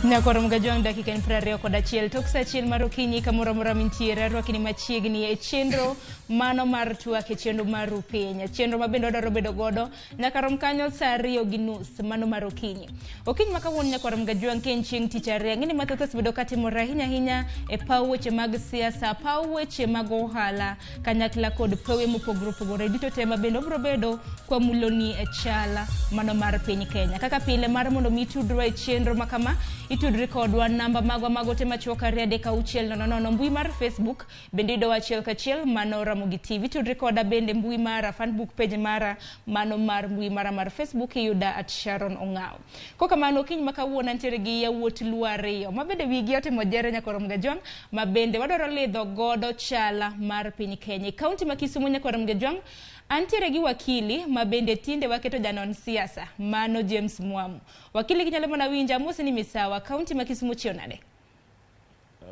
Nyakoro Mgajwang' dakika en 21 tok sa 1 mar okinyi kamoro amora mintiere arwakni machiegni e chenro mano mar twak e chenro mar Rupiny, chenro ma bende wadwaro bedo godo nyaka rom kanyo sa 2:30 mano mar okinyi. Okinyi ma kawuono Nyakwar Mgajwang' ka en chieng' tich ariyo, ang'e ni mathoth osebedo katimore ahinya ahinya e paw weche mag siasa, paw weche mag ohala kanyakla kod pewe mopogore opogore duto te ma bende wabiro bedo kwamuloni e chal mano mar piny Kenya. Kaka pile mar mondo mi itudrwa e chenro ma kama, itudri kodwa namba magwa mag ote machuok 2 3 6 0 0, mbui mar Facebook bende yudowa achiel kachiel mano Ramogi TV. Tudri koda bende mbui mara Facebook page mara mano mar mbui mara mar Facebook iyuda at Sharon Ong'aw. Kokamano okinyi ma kawuono antiere gi yawuot Luo ariyo ma bende wigi otimo jere Nyakwar Mgajwang' ma bende wadwaro lidho godo chala mar piny Kenya. E kaunti ma Kisumu Nyakwar Mgajwang' antiere gi wakili ma bende tinde waketo janon siasa mano James Mwamu. Wakili kinyalo mana winja amosi ni misawa kaunti ma Kisumu chiew nade?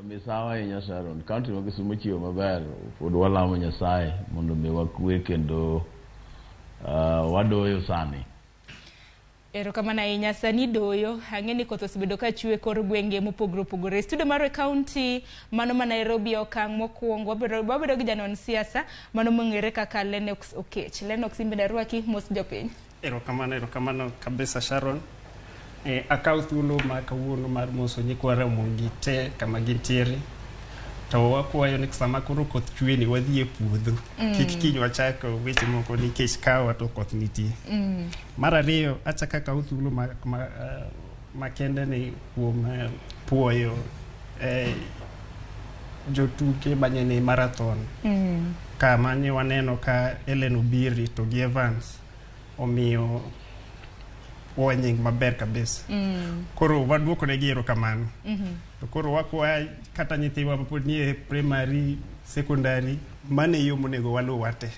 Misawa ahinya Sharon, kaunti ma Kisumu chiew maber, pod walamo Nyasaye mondo omiwa kwe kendo wadoyo sani. Erokamano ahinya, sani doyo, ang'e ni koth osebedo ka chwe kor gwenge mopogore opogore. Studio mar kaunti mano ma Nairobi okang' mokwongo wabedo gi janon siasa mano mong'ere kaka Lennox Okech. Lennox in bende arwaki mos jopiny. Erokamano, erokamano kabisa Sharon. Akaw thuolo ma kawuono mar moso nyikwa Ramogi te kama gintiere. To wakwayo ni sama koro koth chwe ni wadhi e puodho. Kik kiny wachak weche moko nikech kawa to koth nitie. Mar ariyo, achako akaw thuolo makende ni kuom puoyo jotuke mane marathon. Kama ne waneno ka Hellen Obiri to gi Evans omiyo wa nying maber kabisa. Koro waduoko negi erokamano. To koro wakwayo kata nyithiwa mapod nie primary, secondary, mano e yo monego waluw te.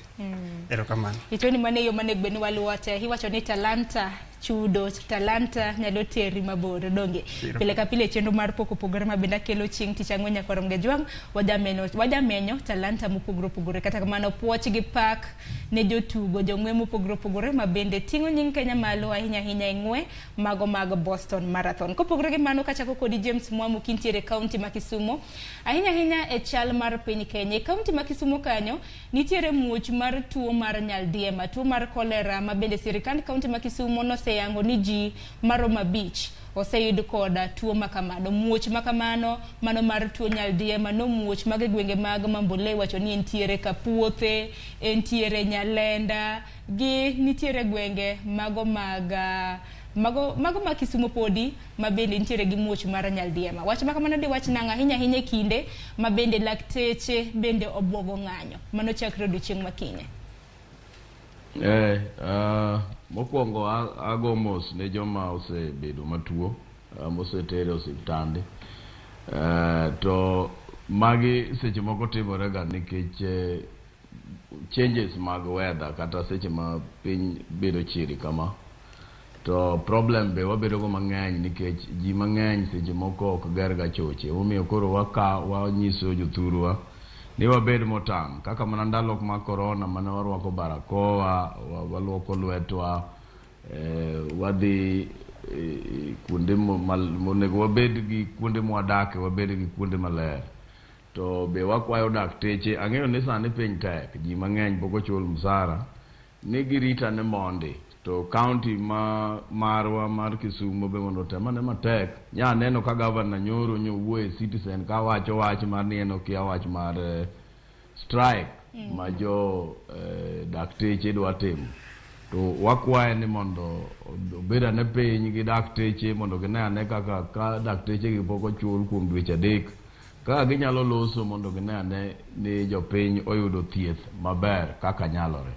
Erokamano. Icho ni mano e yo monego bed ni waluwo te. Iwacho ni talanta chudo, talanta nyalo teri mabor, donge? Pile ka pile chenro mar pok opogore ma bende akelo chieng' tich ang'wen Nyakwar Mgajwang' wajamenyo talanta mopogore opogore. Kata kamano puoch gi pak ne jotugo, jong'we mopogore opogore ma bende ting'o nying Kenya malo ahinya ahinya e ng'we mago mag Boston Marathon. Kopogore gi mano kachako kodi James Mwamu kintiere e kaunti ma Kisumu, ahinya ahinya e chal mar piny Kenya. E kaunti ma Kisumu kanyo nitiere muoch mar tuo mar nyaldiema, tuo mar kolera ma bende sirikand kaunti ma Kisumu noseyango ni ji maromo 5 oseyud koda tuo makamano. Muoch makamano mano mar tuo nyaldiema nomuoch mag gwenge mag Mambolei wacho ni entiere Kapuothe, entiere Nyalenda, gi nitiere gwenge mago mag mago ma Kisumu podi ma bende nitiere gi muoch mar nyaldiema. Wach makamano diwach nang'o ahinya ahinya e kinde ma bende lakteche bende obuogo ng'anyo mano chakre odiochieng' ma kinye. Mokwongo ago mos ne joma osebedo matuo, moseter e osiptande. To magi seche moko timore ga nikech changes mag weather kata seche ma piny bedo chiri kama. To problem be wabedo go mang'eny nikech ji mang'eny seche moko ok ger ga choche. Omiyo koro wanyiso jothurwa ni wabed motang'. Kaka mana ndalo mag corona mane warwako barakoa, waluoko lwetwa, wadhi kuonde monego wabed gi kuonde mwadake, wabed gi kuonde maler. To be wakwayo dakteche, ang'eyo ni sani piny tek, ji mang'eny pok ochul msara, ni girita ne mondi. To county ma marwa mar Kisumu be mondo otem ane matek. Nya neno ka gavana nyoro nyowuoyo e Citizen ka wacho wach mar ni en okia wach mar strike ma jo dakteche dwa timo. To wakwaye ni mondo obed ane piny gi dakteche mondo gine ane kaka ka dakteche gi pok ochul kuom dweche 3 kaka ginyalo loso mondo gine ane ni jopiny oyudo thieth maber kaka nyalore.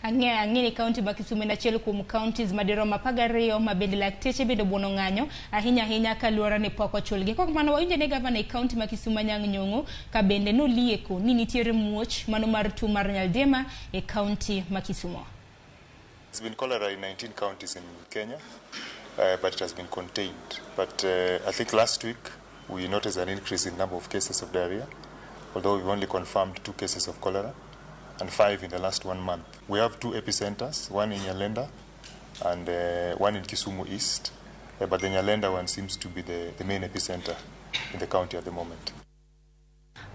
Ang'e ni kaunti ma Kisumu en achiel kuom counties madirom 12 ma bende lakteche bende obuono ng'anyo ahinya ahinya kaluwore ni pok ochulgi. Kok mano wawinjo ne gavana e kaunti ma Kisumu Anyang' Nyong'o ka bende nolieko ni nitiere muoch mano mar tuo mar nyaldiema e kaunti ma Kisumu. There's been cholera in 19 counties in Kenya, but it has been contained. But I think last week we noticed an increase in number of cases of diarrhea, although we've only confirmed 2 cases of cholera and 5 in the last 1 month. We have 2 epicenters, one in Nyalenda and one in Kisumu East. But the Nyalenda one seems to be the main epicenter in the county at the moment.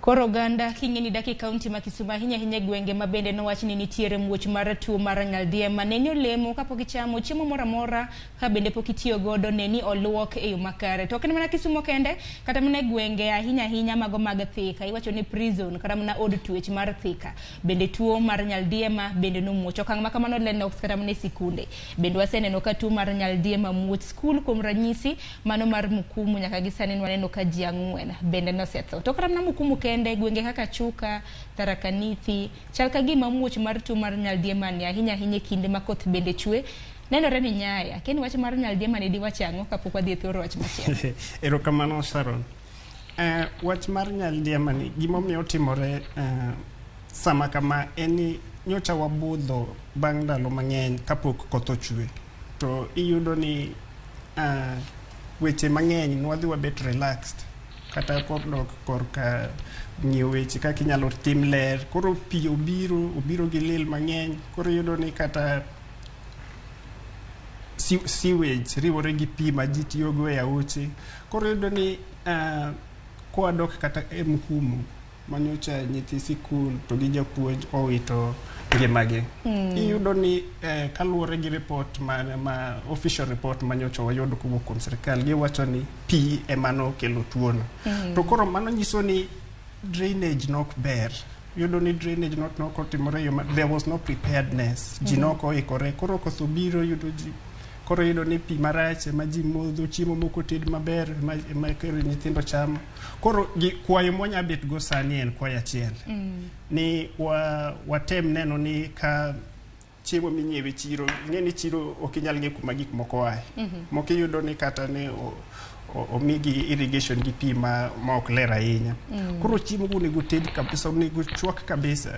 Koro oganda king'e ni dak e kaunti ma Kisumu ahinya ahinya e gwenge ma bende nowach ni nitiere muoch mar tuo mar nyaldiema ne ni olemo kapok ichamo chiemo moro amora ka bende pok itiyo godo ne ni oluok e yo makare. To ok en mana Kisumu kende kata mana e gwenge ahinya ahinya mago mag Thika iwacho ni prison kata mana od twech mar Thika bende tuo mar nyaldiema bende nomuoch. Okang' ma kamano Lennox kata mana e sikunde bende waseneno ka tuo mar nyaldiema muoch skul kuom ranyisi mano mar Mukumu nyaka gi sani nwaneno ka ji 4 bende nosetho. To kata mana Mukumu kende gwenge kaka Chuka, Tharaka Nithi chal ka gima muoch mar tuo mar nyaldiema ni ahinya ahinya e kinde ma koth bende chwe nenore ni nyaya. Ken wach mar nyaldiema ni diwach ang'o kapok wadhi e thor wach machielo? Erokamano Sharon. Wach mar nyaldiema ni gimomiyo otimore sama kama en ni nyocha wabudho bang' ndalo mang'eny kapok koth ochwe to iyudo ni weche mang'eny nwadhi wabet relaxed kata kodok korka ng'iyo weche kaka inyalo tim ler koro pi obiro gi lil mang'eny koro iyudo ni kata sewage riwore gi pi ma ji tiyogo e aoche koro iyudo ni kwadok kata e Mukumu manyocha nyithi sikul to gi japuonj owito ngimagi. Iyudo ni kaluwore gi report ma official report manyocha wayudo kowuok kuom sirikal giwacho ni pi ema nokelo tuono. To koro mano nyiso ni drainage nok ber. Iyudo ni drainage nok otimore yo there was no preparedness. Ji nok oikore koro koth obiro yudo ji koro iyudo ni pi marach ema ji modho chiemo mok oted maber ema koro nyithindo chamo. Koro kwayo mwanya bet go sani en kwayo achiel. Ni watem neno ni ka chiemo minyiewe chiro ing'e ni chiro ok inyal ng'e kuma gik moko aye. Moko iyudo ni kata ne omigi irrigation gi pi ma ok ler ahinya. Koro chiemo go onego ted kabisa, onego chwak kabisa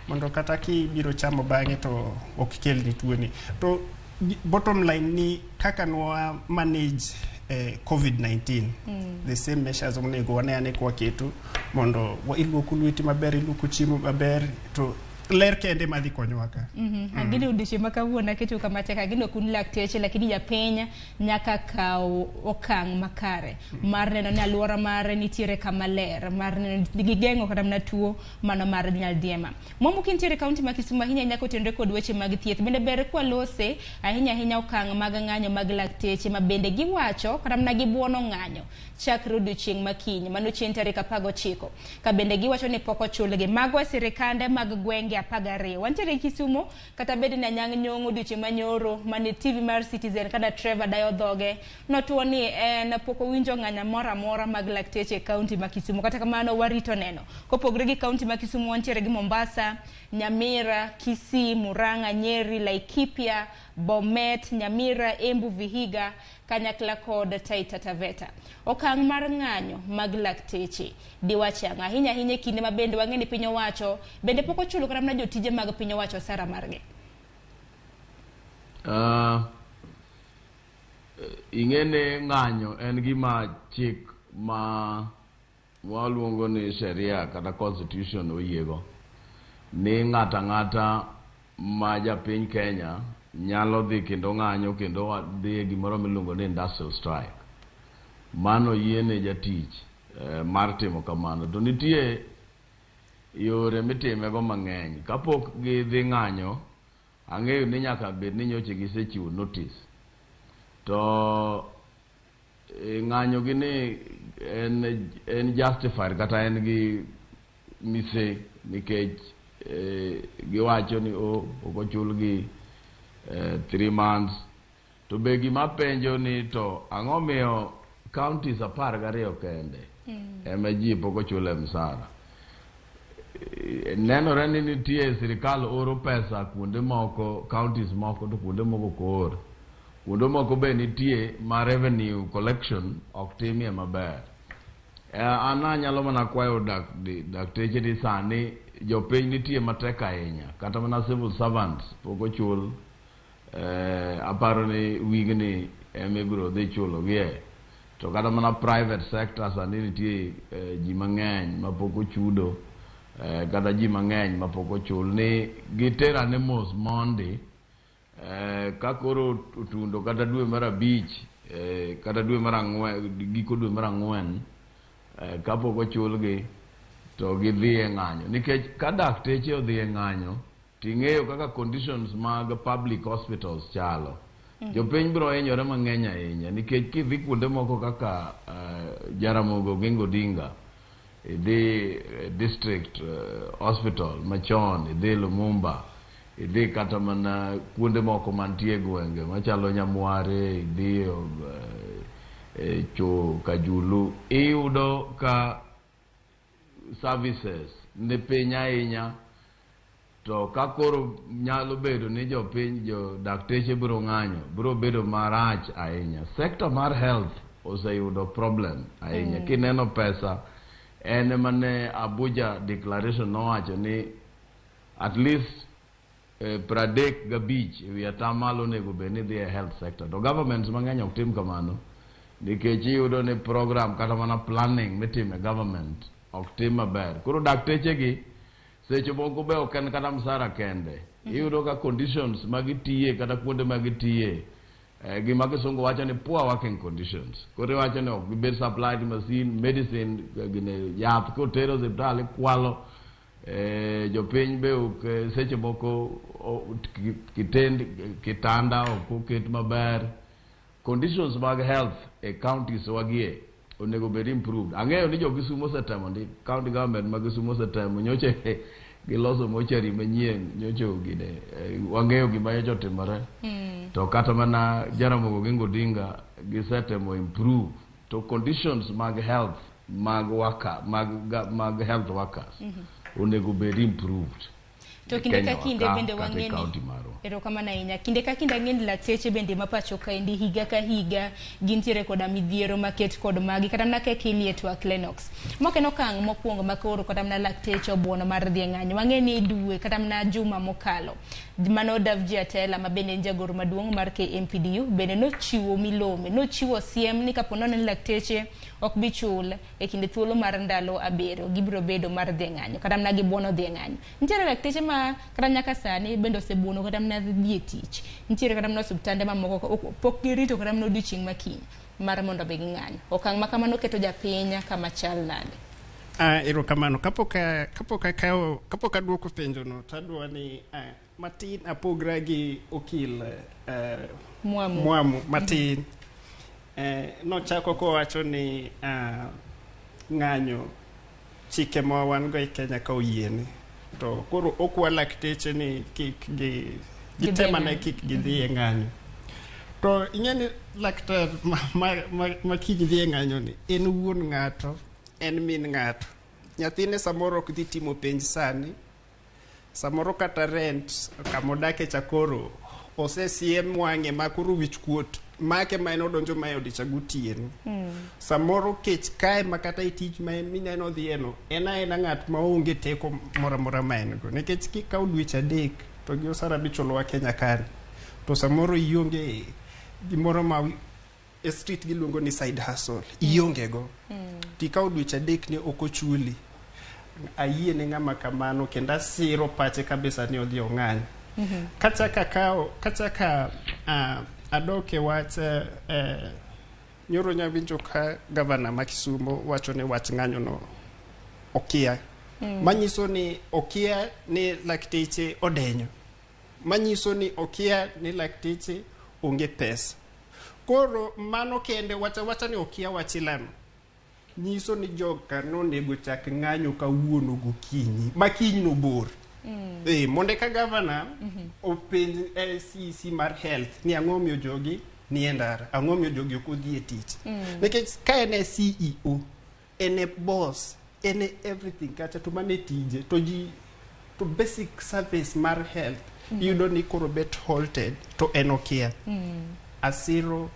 mondo kata kibiro chamo bang'e to ok kelni tuoni. To bottom line ni kaka nwa manage COVID-19 the same measures onego wane ane kwaketo mondo iluoko lweti maber, iluoko chiemo maber to ler kende madhi konyowa ka. Ageno odiochieng' ma kawuono aketo kama tek ageno kun lakteche lakini japiny nyaka kaw okang' makare mar neno ni alwora mare nitiere kama ler mar neno ni gigeng'o kata mana tuo mano mar nyaldiema. Mwambu kintiere kaunti ma Kisumu ahinya ahinya kotenore kod weche mag thieth bende ber kwalose ahinya ahinya okang' mag ng'anyo mag lakteche ma bende giwacho kata mana gibuono ng'anyo chakre odiochieng' ma kiny mano chieng' tarik 19 ka bende giwacho ni pok ochulgi mago e sirikande mag gwenge 12. Wantiere Kisumu kata bed ni Anyang' Nyong'o odiochieng' manyoro mane TV mar Citizen kata Trevor dayo dhoge notuo ni en pok owinjo ng'anyo moro amora mag lakteche e kaunti ma Kisumu. Kata kamano warito neno. Kopogore gi kaunti ma Kisumu wantiere gi Mombasa, Nyamira, Kisii, Murang'a, Nyeri, Laikipia, Bomet, Nyamira, Embu, Vihiga kanyakla kod Taita Taveta. Okang' mar ng'anyo mag lakteche diwach ang'o ahinya ahinya e kinde ma bende wang'e ni piny owacho bende pok ochulo kata mana jotije mag piny owacho osara margi. Ing'e ni ng'anyo en gima chik ma waluongo ni sheria kata constitution oyiego ni ng'ato ang'ata ma japiny Kenya nyalo dhi kendo ng'anyo kendo dhi e gimoro miluongo ni industrial strike. Mano yiene jatich mar timo kamano. To nitie yore mitimego mang'eny. Kapok gidhi ng'anyo, ang'eyo ni nyaka bed ni nyocha gisechiwo notice. To ng'anyo gi ni en justified kata en gi mise nikech giwacho ni ok ochulgi 3 months. To be gima penjo ni to ang'o miyo counties 12 kende ema ji pok ochule msara? Nenore ni nitie sirikal oro pesa kuonde moko, counties moko to kuonde moko ok oor. Kuonde moko be nitie ma revenue collection ok timie maber. An anyalo mana kwayo dakteche ni sani jopiny nitie matek ahinya, kata mana civil servants pok ochul. Aparo ni wigni ema ibiro dhi chulogie. To kata mana private sector sani nitie ji mang'eny mapok ochudo, kata ji mang'eny mapok ochul ni giterane mos mondi ka koro otundo kata dwe mar 5 kata dwe mar ang'wen, giko dwe mar ang'wen, kapok ochulgi to gidhi e ng'anyo. Nikech ka dakteche odhi e ng'anyo, ting'eyo kaka conditions mag public hospitals chalo. Jopiny biro hinyore mang'eny ahinya nikech kidhi kuonde moko kaka Jaramogi Oginga Odinga, idhi district hospital machon, idhi Lumumba, idhi kata mana kuonde moko mantie e gwenge machalo Nyamware, idhi Cho Kajulu, iyudo ka services ni piny ahinya. To ka koro nyalo bedo ni jopiny, jo dakteche biro ng'anyo, biro bedo marach ahinya. Sector mar health oseyudo problem ahinya. Kineno pesa en mane Abuja Declaration nowacho ni at least 35% onego bed ni dhi e health sector. To governments mang'eny ok tim kamano nikech iyudo ni program kata mana planning mitimo e government ok tim maber. Koro dakteche gi seche moko be ok en kata msara kende. Iyudo ka conditions magitiye kata kuonde magitiye, gima kisungu wacho ni poor working conditions. Koro iwacho ni ok gibed supplied machine, medicine, gine yath koter e osiptal ikwalo. Jopiny be ok seche moko kitend kitanda ok oket maber. Conditions mag health e counties wagie onego bed improved. Ang'eyo ni jo Kisumu osetemo ndi, county government ma Kisumu osetemo nyoche giloso mochari manyien nyocha gine, wang'eyo gima nyocha otimore. To kata mana Jaramogi Oginga Odinga gisetemo improve to conditions mag health mag worker mag health workers onego bed improved. To kinde Kenya ka kinde wa ka, bende kata e wang'e ni county marwa. Erokamano ahinya. Kinde ka kinde ang'e ni lakteche bende ma pacho kaendi higa ka higa gintiere koda midhiero maket kod magi kata mana kaka ilie twak Lennox. Mok en okang' mokwongo ma koro kata mana lakteche obuono mar dhi e ng'anyo. Wang'e ni dwe kata mana juma mokalo mano Davji Atela ma bende en jagoro maduong' mar KMPDU bende nochiwo milome, nochiwo siem ni kapo nono ni lakteche ok bi chul e kinde thuolo mar ndalo 7 gibiro bedo mar dhi e ng'anyo kata mana gibuono dhi e ng'anyo. Nitiere lakteche ma kata nyaka sani bende osebuono kata mana dhi e tich. Nitiere kata mana osiptande mamoko pok girito kata mana odiochieng' ma kiny mar mondo mi ging'any. Okang' ma kamano keto japiny kama chal nade? Erokamano. Kapok aduoko penjo no, to adwa ni matin apogra gi okil Mwamu. Mwamu matin. Nochako kowacho ni ng'anyo chike ma wan go e Kenya ka oyiene. To koro okwa lakteche ni kik gi gitem ane kik gidhi e ng'anyo. To ing'e ni laktar ma kik dhi e ng'anyo ni en wuon ng'ato, en min ng'ato. Nyathine samoro ok dhi timo penj sani, samoro kata rent kamodake cha koro osesiem wang'e ma koro wich kuot make ma en odonjo ma e ode cha gotieno. Samoro kech kae ma kata e tich ma en mineno odhiye no, en aena ng'at ma onge teko moro amora ma en go. Nikech kikawo dweche 3 to gi osara michulowa Kenya kani, to samoro ionge gimoro ma e street giluongo ni side hustle, ionge go. Tikawo dweche 3 ni ok ochuli. Ayie ne ng'ama kamano kendo asiro pache kabisa ni odhi ong'any. Kachaka adok e wach, nyoro nyawinjo ka gavana ma Kisumu wacho ni wach ng'anyo no okia. Manyiso ni okia ni lakteche odenyo. Manyiso ni okia ni lakteche onge pesa. Koro mano kende wacha wacha ni okia wach ilamo. Nyiso ni joka nonego chak ng'anyo kawuono gokinyi. Ma kiny no bor. Mondo eka gavana openj CEC mar health ni ang'o omiyo jogi ni e ndara, ang'o omiyo jogi ok odhi e tich. Nikech ka en e CEO, en e boss, en e everything kacha to mano e tije. To ji, to basic service mar health iyudo ni koro bet halted to en okia. Asiro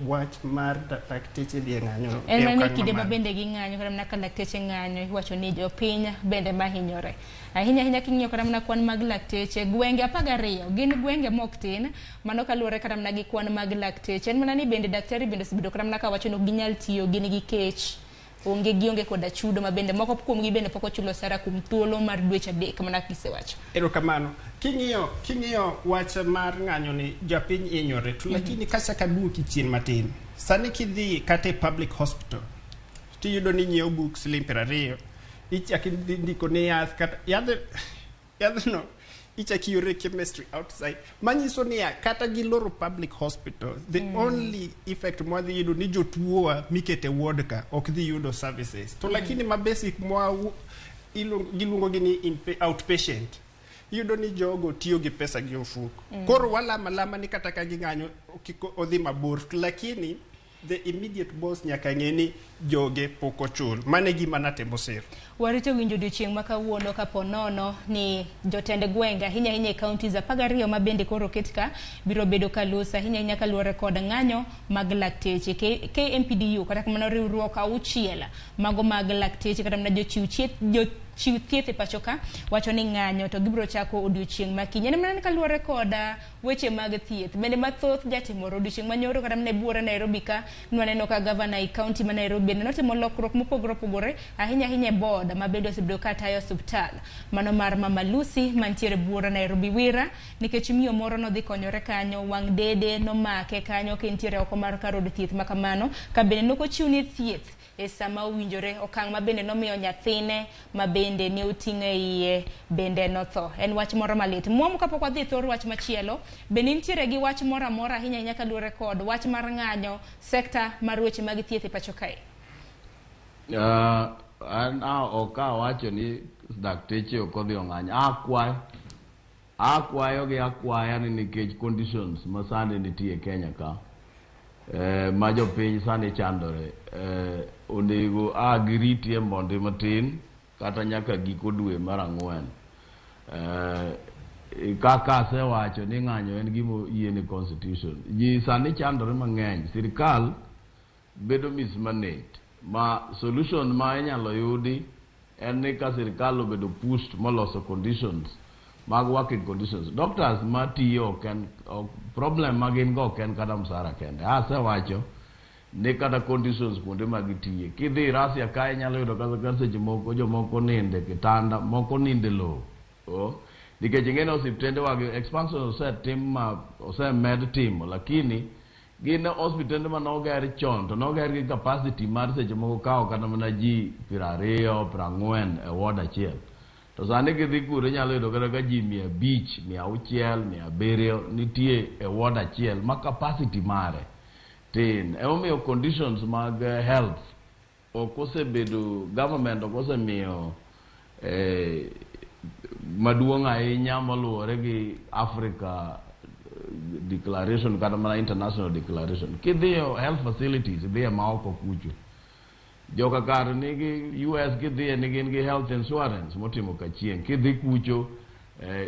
wach mar lakteche dhi e ng'anyo En e mana okang' kinde ma mamalo. bende ging'anyo kata mana ka lakteche ng'anyo iwacho ni jopiny bende mahinyore. Ahinya ahinya king'iyo kata mana kwan mag lakteche gwenge 12 gin gwenge mok tin mano kaluwore kata mana gi kwan mag lakteche. En mana ni bende daktari bende osebedo kata mana kawacho ni ok ginyal tiyo gin gi kech. Onge gionge koda chudo ma bende moko kuomgi bende pok ochulo sara kuom thuolo mar dweche 3 mana kaka isewacho. Erokamano. King'iyo wach mar ng'anyo ni japiny hinyore to lakini kachako aduoki chien matin. Sani kidhi kata e public hospital tiyudo ni inyiewo buk siling 20, ichako idhi ndiko ni yath kata yadhno ichako iore chemistry outside. Manyiso niya kata giloro public hospital, the only effect mwadhi yudo ni jotuowa mikete ward ka ok dhi yudo services. To lakini ma basic mwa giluongo gi ni outpatient, iyudo ni jogo tiyo gi pesa gi ofuko. Koro walama lama ni kata ka ging'anyo kik odhi mabor, lakini the immediate boss nyaka ng'e ni joge pok ochul. Mano e gima natemo siro. Warito winjo odiochieng' ma kawuono kapo nono ni jotend gwenge ahinya ahinya e counties 12 ma bende koro oket ka biro bedo ka loso ahinya ahinya kaluwore kod ng'anyo mag lakteche KMPDU kata kamano riwruok 6 mago mag lakteche kata mana jochiw thieth e pacho ka wacho ni ng'anyo to gibiro chako odiochieng' ma kiny. En mana kaluwore kod weche mag thieth bende mathoth jatimore odiochieng' manyoro kata mana e buore Nairobi ka nwaneno ka gavana e county ma Nairobi bende notimo lokruok mopogore opogore ahinya ahinya e board ma bende osebedo ka tayo osiptal mano mar Mama Lucy mantiere buore Nairobi Wira nikech miyo moro nodhi konyore kanyo wang' dede nomake kanyo ka entiere oko mar kar od thieth ma kamano ka bende nokochiwne thieth e sama owinjore okang' ma bende nomiyo nyathine ma bende ne oting'o e iye bende notho. En wach moro malit. Mwamu kapok wadhi e thor wach machielo, bende nitiere gi wach moro amora ahinya ahinya kaluwore kod wach mar ng'anyo sekta mar weche mag thieth e pacho kae? An ok awacho ni dakteche ok odhi ong'anyo. Akwayo gi akwaya ni nikech conditions ma sani nitie Kenya ka ma jopiny sani chandore, onego a giritie mondi matin kata nyaka giko dwe mar 4. Kaka asewacho ni ng'anyo en gima oyiene constitution. Ji sani chandore mang'eny. Sirikal bedo mismanaged. Ma solution ma inyalo yudi en ni ka sirikal obedo pushed moloso conditions mag working conditions. Doctors ma tiyo ok en problem ma gin go ok en kata msara kende. Asewacho ni kata conditions kuonde ma gitiye. Kidhi Russia ka inyalo yudo kata seche moko jomoko ninde kitanda, moko ninde lowo. Nikech ing'e ni osiptende wagi expansion osetim ma osemed timo, lakini gin osiptende ma noger chon to noger gi capacity mar seche moko kawo kata mana ji 20, 40 e ward achiel. To sani kidhi kuro inyalo yudo kata ka ji 500, 600, 700 nitie e ward achiel ma capacity mare tin. Emomiyo conditions mag health ok osebedo, government ok osemiyo maduong' ahinya moluwore gi Africa declaration kata mana international declaration. Kidhiyo health facilities, idhiye ma oko kucho. Joka kar nigi US kidhiye ni gin gi health insurance motimo kachieng'. Kidhi kucho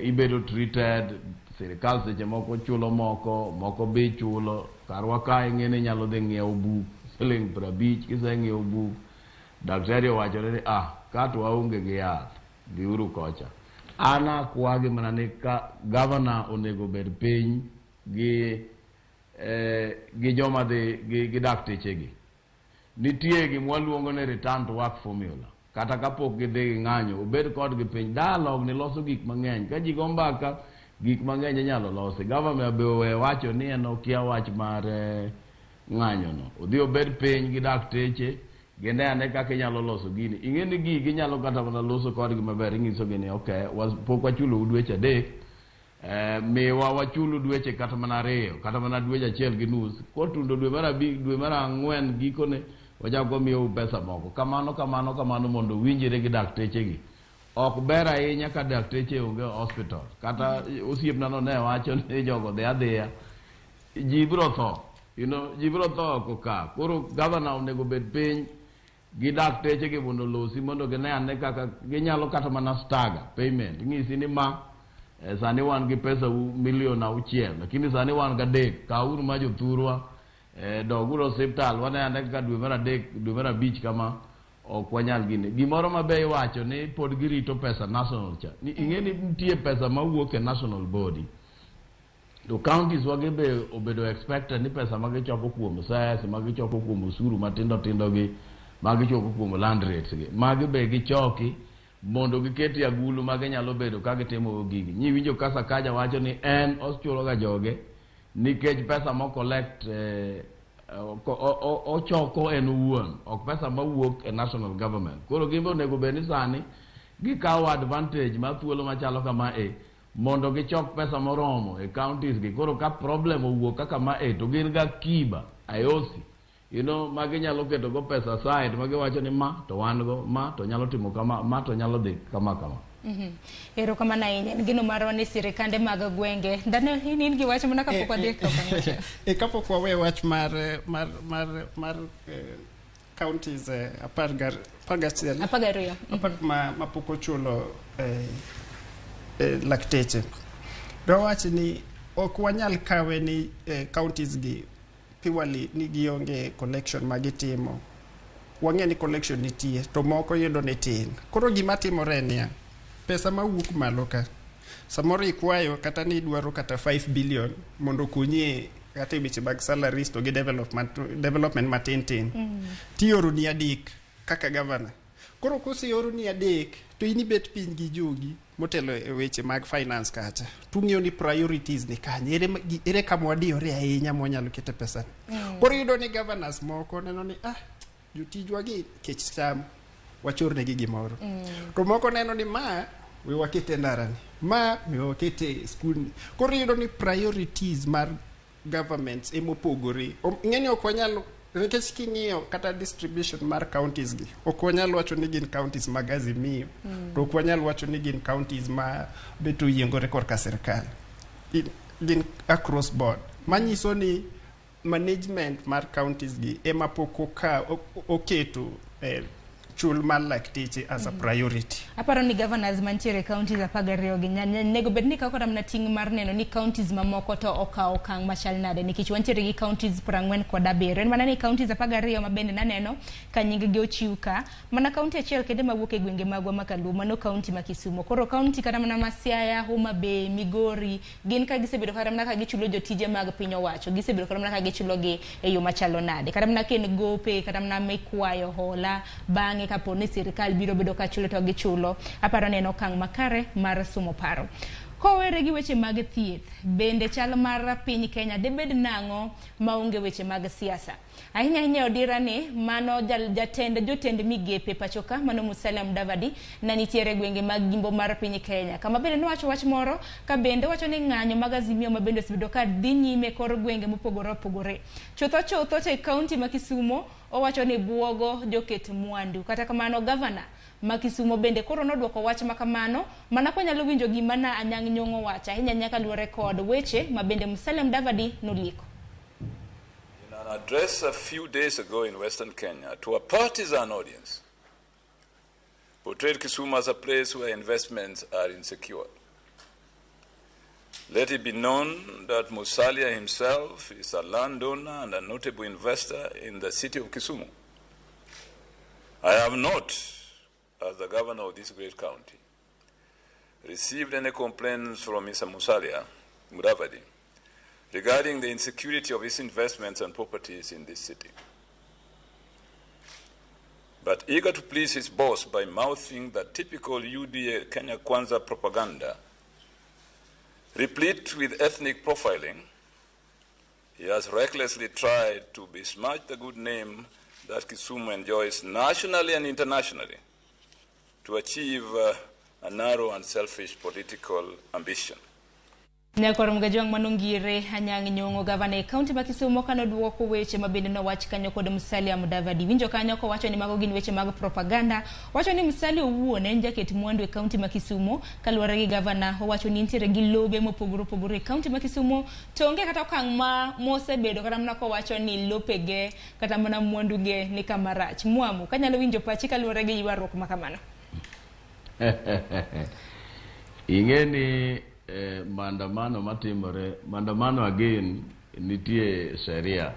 ibedo treated, sirikal seche moko chulo moko, moko be chulo. Karwa ka ing'e ni inyalo dhi ng'iewo buk siling 50, kiseng'iewo buk daktari owachore ni ka to waonge gi yath, dhiuru kocha. An akwagi mana ni ka governor onego bed piny gi joma dhi gi daktechegi. Nitie gima waluongo ni return to work formula. Kata kapok gidhi gi ng'anyo, obed kodgi piny. Dialogue ni loso gik mang'eny. Ka ji go mbaka, gik mang'eny inyalo losi. Governor be owe wacho ni en okia wach mar ng'anyo no. Odhi obed piny gi dakteche, gine ane kaka inyalo loso gini. Ing'e ni gigi inyalo kata mana loso kodgi maber. Inyisogi ni okay, pok wachulo dweche 3, miwa wachulu dweche kata mana 2, kata mana dweche 1.5. Kotundo dwe mar 5, dwe mar 4 gikone wachako wamiyou pesa moko. Kamano, kamano, kamano mondo winjre gi daktechegi. Ok ber ahinya ka dakteche onge hospital. Kata osiepna no ne wacho ni jogo dhi adhiya, ji biro tho. You know, ji biro tho oko ka. Koro governor onego bed piny gi daktechegi mondo olosi mondo gine ane kaka ginyalo kata mana stagger payment. Ing'isi ni ma sani wan gi pesa u milion 6, lakini sani wan gi 3. Kawuru ma jothurwa, doguru osiptal, wane ane kaka dwe mar 3, dwe mar 5 kama ok wanyal gine. Gimoro maber iwacho ni pod girito pesa national cha. Ni ing'e ni nitie pesa mawuok e national body. To counties wagi be obedo expected ni pesa ma gichoko kuom cess, ma gichoko kuom osuru matindo tindo gi Ma gichoko kuom land rates gi. Magi be gichoki mondo giket e agulu ma ginyalo bedo ka gitimo gigi. Nyiwinjo ka Sakaja wacho ni en ochulo ga joge nikech pesa mo collect ochoko en owuon, ok pesa mawuok e national government. Koro gin be onego bed ni sani gikawo advantage mar thuolo machalo kama e mondo gichok pesa moromo e counties gi. Koro ka problem owuok kaka ma e to gin ga akiba ayosi ma ginyalo keto go pesa aside ma giwacho ni ma to wan go, ma to nyalo timo kama, ma to nyalo dhi kama kama. Erokamano ahinya. En geno marwa ni sirikande mag gwenge. Daniel, in gi wach mana kapok wadhi e okang' machielo. Kapok wawe wach mar counties 11 12. Apar ma pok ochulo lakteche. Dwawach ni ok wanyal kawe ni counties gi purely ni gionge collection ma gitimo. Wang'e ni collection nitie to moko yudo ni tin. Koro gima timore en niya, pesa mawuok malo ka samoro ikwayo kata ni idwaro kata 5 billion mondo okonyi kata e weche mag salaries to gi development matin tin. Tioroni 3 kaka governor. Koro koseoroni 3 to in ibet piny gi jogi motelo e weche mag finance kacha. Tung'iyo ni priorities ni kanye, ere kama wadiyore ahinya mwanyalo kete pesa ni. Koro iyudo ni governors moko neno ni jotijwa gi kech cham wachornegi gimoro. To moko neno ni ma we wakete e ndara ni, ma we wakete e skul ni. Koro iyudo ni priorities mar governments emopogore. Ing'eni ok wanyal nikech king'iyo kata distribution mar counties gi ok wanyal wacho ni gin counties mag Azimio to ok wanyal wacho ni gin counties ma bet oyiengore korka sirkal. Gin across board manyiso ni management mar counties gi ema pok oketo chul mar lakteche as a priority. Aparo ni governors mantiere e counties 12 gi nego bed ni kawo kata mana ting' mar neno ni counties mamoko to okawo okang' machal nade, nikech wantiere gi counties 47. En mana ni counties 12 ma bende naneno ka nying gi ochiw ka, mana county achiel kende mawuok e gwenge magwa ma Kaluo, mano county ma Kisumu. Koro county kata mana ma Siaya, Homa Bay, Migori, gin ka gisebedo kata mana ka gichulo jotije mag piny owacho, gisebedo kata mana ka gichulo gi e yo machalo nade, kata mana ka en gope, kata mana mikwayo hola bang'e kapo ni sirikal biro bedo ka chulo to gichulo. Aparo ni en okang' makare mar sumo paro. Kowere gi weche mag thieth, bende chal mar piny Kenya debed nang'o maonge weche mag siasa? Ahinya ahinya odira ni mano jatend jotend migepe pacho ka, mano Musalia Mudavadi, na nitiere gwenge mag gimbo mar piny Kenya. Kama bende nowacho wach moro ka bende wacho ni ng'anyo mag Azimio ma bende osebedo ka dhi nyime kor gwenge mopogore opogore. Chutho chutho to e kaunti ma Kisumo owacho ni buogo joket mwandu. Kata kamano gavana ma Kisumo bende koro nodwoko wach ma kamano mana kwanyalo winjo gima na Anyang' Nyong'o wacho ahinya ahinya kaluwore kod weche ma bende Musalia Mudavadi nolieko. In an address a few days ago in Western Kenya to a partisan audience, portrayed Kisumu as a place where investments are insecure. Let it be known that Musalia himself is a landowner and a notable investor in the city of Kisumu. I have not, as the governor of this great county, received any complaints from Mr. Musalia Mudavadi regarding the insecurity of his investments and properties in this city. But eager to please his boss by mouthing the typical UDA Kenya Kwanza propaganda, replete with ethnic profiling, he has recklessly tried to besmirch the good name that Kisumu enjoys nationally and internationally to achieve a narrow and selfish political ambition. Nyakwar Mgajwang' manongire Anyang' Nyong'o, gavana e kaunti ma Kisumu, kanoduoko weche ma bende nowach kanyo kod Musalia Mudavadi. Winjo kanyo kowacho ni mago gin weche mag propaganda. Wacho ni Musalia owuon en jaket mwandu e kaunti ma Kisumu. Kaluwore gi gavana, owacho ni nitiere gi lobe mopogore opogore e kaunti ma Kisumu, to onge kata okang' ma mosebedo kata mana kowacho ni lopege kata mana mwanduge ni kama rach. Mwamu, kanyalo winjo pachi kaluwore gi ywaruok ma kamano. Ing'e ni maandamano matimore, maandamano again nitie sheria.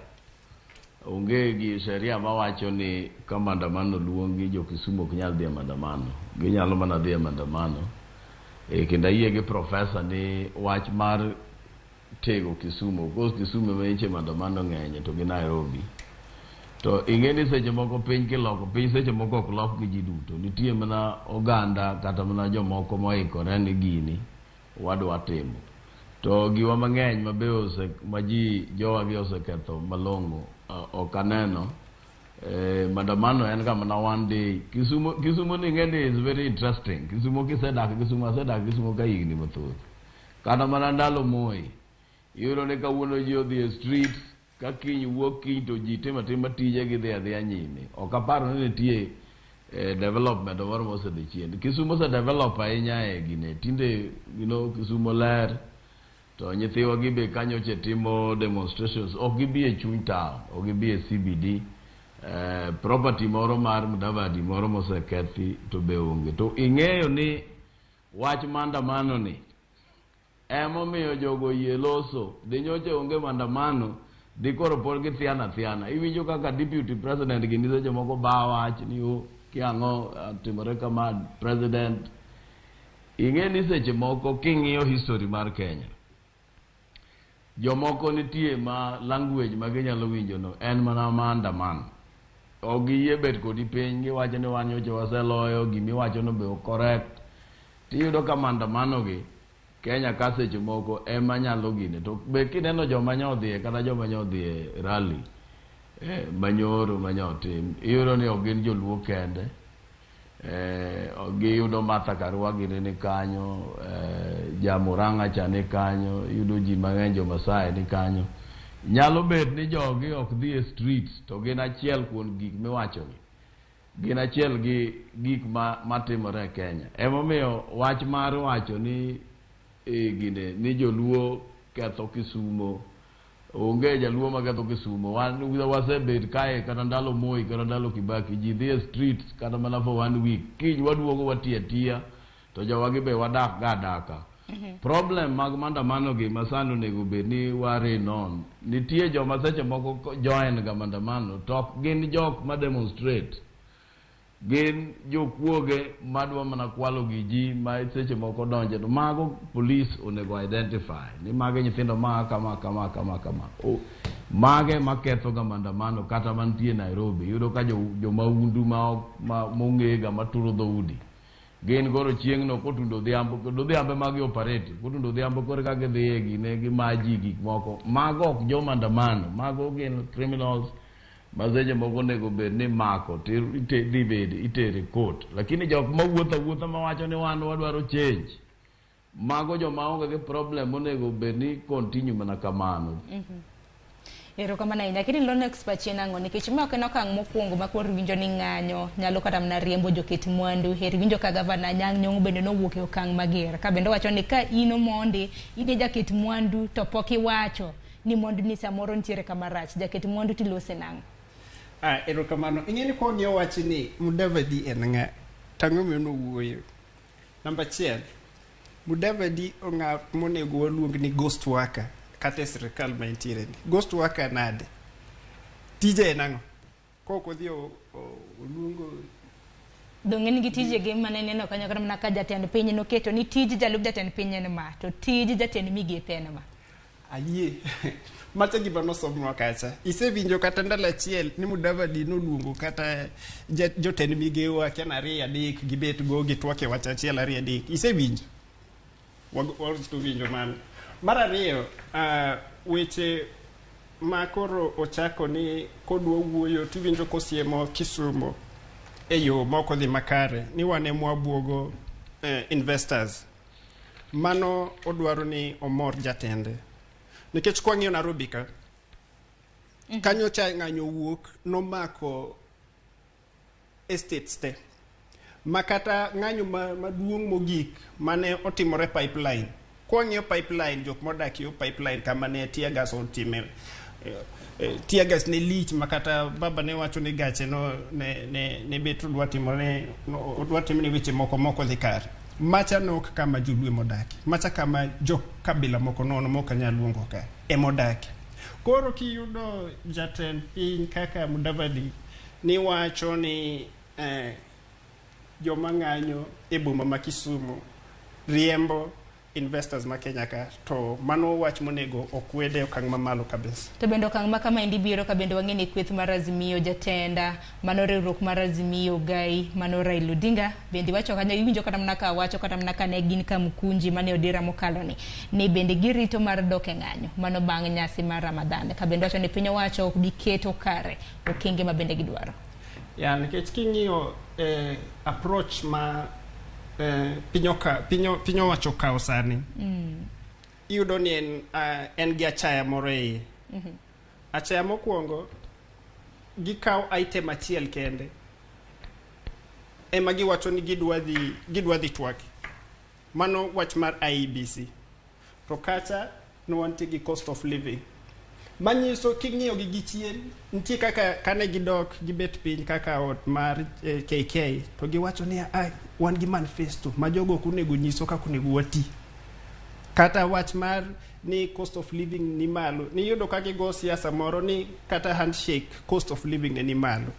Onge gi sheria mawacho ni ka maandamano luongi jo Kisumu ok nyal dhi e maandamano. Ginyalo mana dhi e maandamano. Kendo ayie gi profesa ni wach mar tego Kisumu, of course Kisumu ema nyiche maandamano ng'enye to gi Nairobi. To ing'e ni seche moko piny kiloko piny seche moko ok lok gi ji duto. Nitie mana oganda kata mana jomoko moikore ni gini wadwa timo. To giwa mang'eny ma be ose ma ji jowagi oseketho malong'o ok aneno. Maandamano en ga mana one day. Kisumo Kisumo ni ing'e ni is very interesting. Kisumo kisedak Kisumo asedak Kisumo ka higni mathoth. Kata mana ndalo Moi iyudo ni kawuono ji odhi e street ka kiny wuok kiny to ji timo atima tije gidhi adhiya nyime. Ok aparo ni nitie development moro mosedhi chien. Kisumo ose develop ahinya e gine. Tinde Kisumo ler to nyithiwa gi be kanyoche timo demonstrations ok gibi e chuny town, ok gibi e CBD. Property moro mar Mudavadi moro mosekethi to be onge. To ing'eyo ni wach maandamano ni emomiyo jogo oyie loso. Dinyocha onge maandamano dikoro pod githiano athiana. Iwinjo kaka deputy president gini seche moko ba wach ni o kia ang'o timore kama president. Ing'e ni seche moko king'iyo history mar Kenya, jomoko nitie ma language ma ginyalo winjo no en mana maandamano. Ok giyie bet kodi piny giwacho ni wan nyocha waseloyo gimiwacho no be ok correct. Tiyudo ka maandamano gi Kenya ka seche moko ema nyalo gine. To be kineno joma nyo odhiye kata joma nyo odhiye rally manyoro manyo otim, iyudo ni ok gin joluo kende. Giyudo Martha Karua gini ni kanyo, Jamurang'a cha ni kanyo, iyudo ji mang'eny jo Maasai ni kanyo. Nyalo bet ni jogi ok dhi e streets to gin achiel kuom gik miwacho gi. Gin achiel gi gik ma matimore e Kenya. Emomiyo wach mar wacho ni gine ni joluo ketho Kisumo onge jaluo maketho Kisumo. Wan wasebet kae kata ndalo Moi kata ndalo Kibaki ji dhi e streets kata mana for one week. Kiny waduogo watiyo atiya to jowagi be wadak ga adaka. Problem mag maandamano gi masani onego bed ni ware non. Nitie joma seche moko join ga maandamano to ok gin jok ma demonstrate. Gin jokuoge madwa mana kwalo gi ji ma seche moko donje to mago police onego identify ni mage nyithindo ma kama kama kama kama. O, mage maketho ga maandamano kata mantie Nairobi. Iyudo ka jo maundu ma ok ma mong'e ga maturo dhoudi. Gin koro chieng' no kotundo odhiambo, kendo odhiambo ema gi operate. Kotundo odhiambo koro ka gidhiye gine gimaji gik moko. Mago ok jo maandamano, mago gin criminals ma seche moko onego bed ni mako dhi bede itere court. Lakini jok mawuotho awuotha mawacho ni wan wadwaro change, mago joma onge gi problem onego bed ni continue mana kamano. Erokamano ahinya. Lakini Lonex pachi en ang'o? Nikech ma ok en okang' mokwongo ma koro winjo ni ng'anyo nyalo kata mana riembo joket mwandu. Heri winjo ka gavana Anyang' Nyong'o bende nowuok e okang' mager. Ka bende owacho ni ka in Omondi, in e jaket mwandu to pok iwacho ni mwandu ni samoro nitiere kama rach. Jaket mwandu tilose nang'o? Ah, erokamano. Ing'e ni kwang'iyo wach ni Mudavadi en ng'a, to ang'o momiyo nowuoyo? Namba achiel, Mudavadi ong'at monego waluong ni ghost worker kata e sirikal ma entiere ni. Ghost worker nade? Tije en ang'o? Kok odhi oluongo Donge nigi tijegi mane ineno kanyo kata mana ka jatend piny noketo ni tij jalup jatend piny en ma, to tij jatend migepe en ma. Ayie. Macha gima nosomnwa kacha. Isewinjo kata ndalo achiel ni Mudavadi noluongo kata jotend migewo akia na ariyo adek gibet go gitwak e wach achiel ariyo adek. Isewinjo? Warito winjo mano. Mar ariyo, weche ma koro ochako ni kodwa wuoyo tiwinjo kosiemo Kisumo e yo mok odhi makare ni wan ema wabuogo investors. Mano odwaro ni omor jatende. Nikech kwang'iyo Nairobi ka, kanyo cha ng'anyo owuok nomako estates te. Ma kata ng'anyo maduong' mogik mane otimore pipeline. Kwang'iyo pipeline, jok modak yo pipeline kama ne tear gas otime. Tear gas ne lich ma kata baba ne wacho ni gache no ne bet odwa timore, no, odwa timne weche moko moko dhi kare. Macha ne ok kama joluo emodake. Macha kama jo kabila moko nono mok anyal luongo ka emodake. Koro kiyudo jatend piny kaka Mudavadi ni wacho ni joma ng'anyo e boma ma Kisumu riembo investors ma Kenya ka, to mano wach monego okwede okang' mamalo kabisa. To bende okang' ma kama endi biro ka bende wang'e ni kweth mar Azimio jatenda mano riwruok mar Azimio Gai mano Raila Odinga bende wacho kanyo, iwinjo kata mana ka wacho kata mana ka ne gin Kamkunji mane odira mokalo ni bende girito mar dok e ng'anyo mano bang' nyasi mar Ramadhan, ka bende wacho ni piny owacho ok bi keto kare okenge ma bende gidwaro. Ya, nikech king'iyo approach ma piny owacho okawo sani, iyudo ni en gi achaya moro e iye. Achaya mokwongo, gikawo item achiel kende ema giwacho ni gidwa dhi twak. Mano wach mar IEBC. To kacha ne wantie gi cost of living. Manyiso king'iyo gi gichien, nitie kaka kane gidok gibet piny kaka ot mar KK to giwacho ni, "Ai, wan gi manifesto ma jogo ok onego nyiso kaka onego wati." Kata wach mar ni cost of living ni malo, niyudo ka gigo siasa moro ni kata handshake cost of living ne ni malo.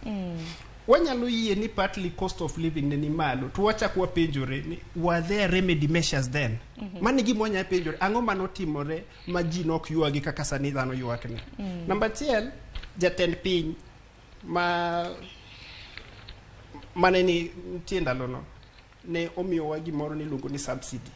Wanyalo yie ni partly cost of living ne ni malo, to wachak wapenjore ni were there remedy measures then? Mano e gima wanyalo penjore, ang'o manotimore ma ji nok ywagi kaka sani dhano ywak ni? Namba achiel, jatend piny ma mane ni nitie ndalono ne omiyowa gimoro niluongo ni subsidy,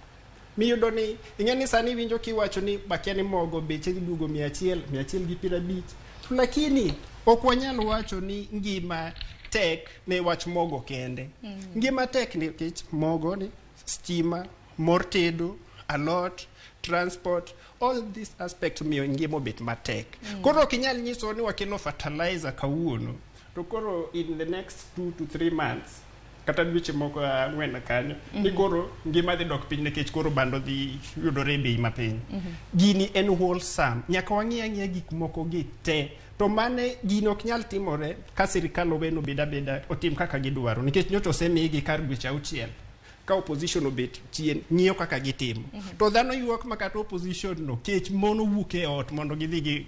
miyudo ni ing'e ni sani iwinjo kiwacho ni bakia ni mogo beche dhi duogo 100, 150, to lakini ok wanyal wacho ni ngima tek ne wach mogo kende. Ngima tek nikech mogo ni stima, mor tedo, alot, transport, all these aspects miyo ngima obet matek. Koro ok inyal nyiso ni wakelo fertilizer kawuono to koro in the next 2 to 3 months kata dweche moko 4 kanyo ni koro ngima dhi dok piny nikech koro bando dhi yudore e bei mapiny. Gini en wholesome, nyaka wang'i ang'iya gik moko gi te, to mane gino ok nyal timore ka sirikal oweno obed abeda otim kaka gidwaro, nikech nyocha osemigi kar dweche 6 ka opposition obet chien ng'iyo kaka gitimo, to dhano ywak ma kata opposition no kech mono wuok e ot mondo gidhi gi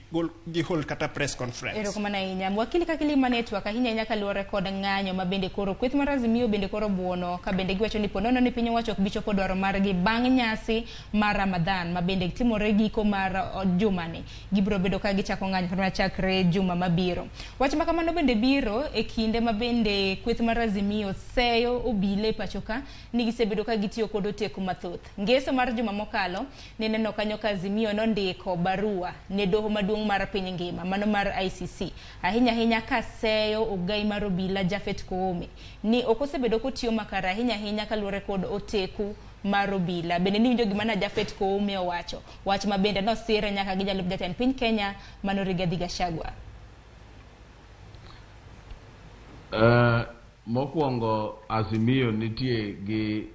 hold kata press conference. Erokamano ahinya, wakili. Kakili mane twak ahinya ahinya kaluwore kod ng'anyo ma bende koro kweth mar Azimio bende koro buono, ka bende giwacho ni ponono ni piny owacho ok bi chopo dwaro margi bang' nyasi mar Ramadhan ma bende timore giko mar jumani, gibiro bedo ka gichako ng'anyo kata chakre juma mabiro. Wach ma kamano bende biro e kinde ma bende kweth mar Azimio seyo obile e pacho ka ni gisebedo ka gitiyo kod oteku mathoth. Ngeso mar juma mokalo nineno kanyo ka Azimio nondiko barua ne doho maduong' mar piny ngima mano mar ICC, ahinya ahinya ka seyo ogai mar obila Japhet Koome ni ok osebedo kotiyo makare, ahinya ahinya kaluwore kod oteku mar obila. Bende niwinjo gima na Japhet Koome owacho, wach ma bende nosire nyaka gi jalup jatend piny Kenya mano Rigathi Gachagua. Mokwongo Azimio nitie gi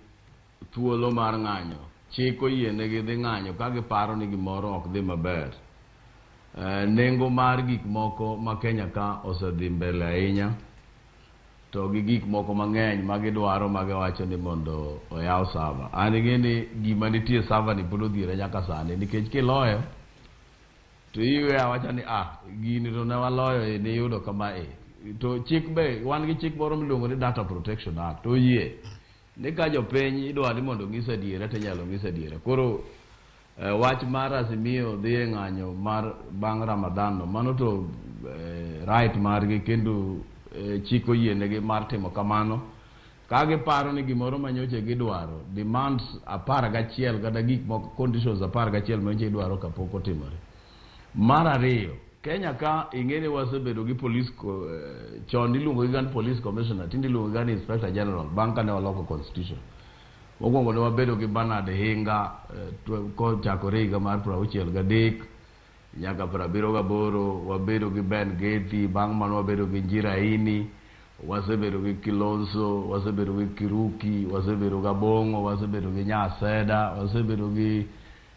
thuolo mar ng'anyo. Chik oyienegi dhi ng'anyo ka giparo ni gimoro ok dhi maber. Nengo mar gik moko ma Kenya ka osedhi mbele ahinya, to gi gik moko mang'eny ma gidwaro ma giwacho ni mondo oyaw server. An ing'e ni gima nitie server ni pod odhiere nyaka sani, nikech kiloyo to iwe awacha ni, ah, gini to ne waloyo e niyudo kama e to chik be wan gi chik moro miluongo ni Data Protection Act oyie ni ka jopiny idwa ni mondo ong'is adiera to inyalo ng'is adiera. Koro wach mar Azimio dhi e ng'anyo mar bang' Ramadan no, mano to right margi kendo chik oyienegi mar timo kamano ka giparo ni gimoro manyocha gidwaro, demands 11 kata gik moko, conditions 11 manyocha idwaro kapok otimore. Mar ariyo, Kenya ka ing'e ni wasebedo gi police chon iluongo gi ga ni police commissioner, tinde iluongo ga ni inspector general bang' kane waloko constitution. Mokwongo ne wabedo gi Bernard Hinga kochakore higa mar 63 nyaka 78, wabedo gi Ben Gethi, bang' mano wabedo gi Njiraini, wasebedo gi Kilonzo, wasebedo gi Kiruki, wasebedo gi Abong'o, wasebedo gi Nyaseda, wasebedo gi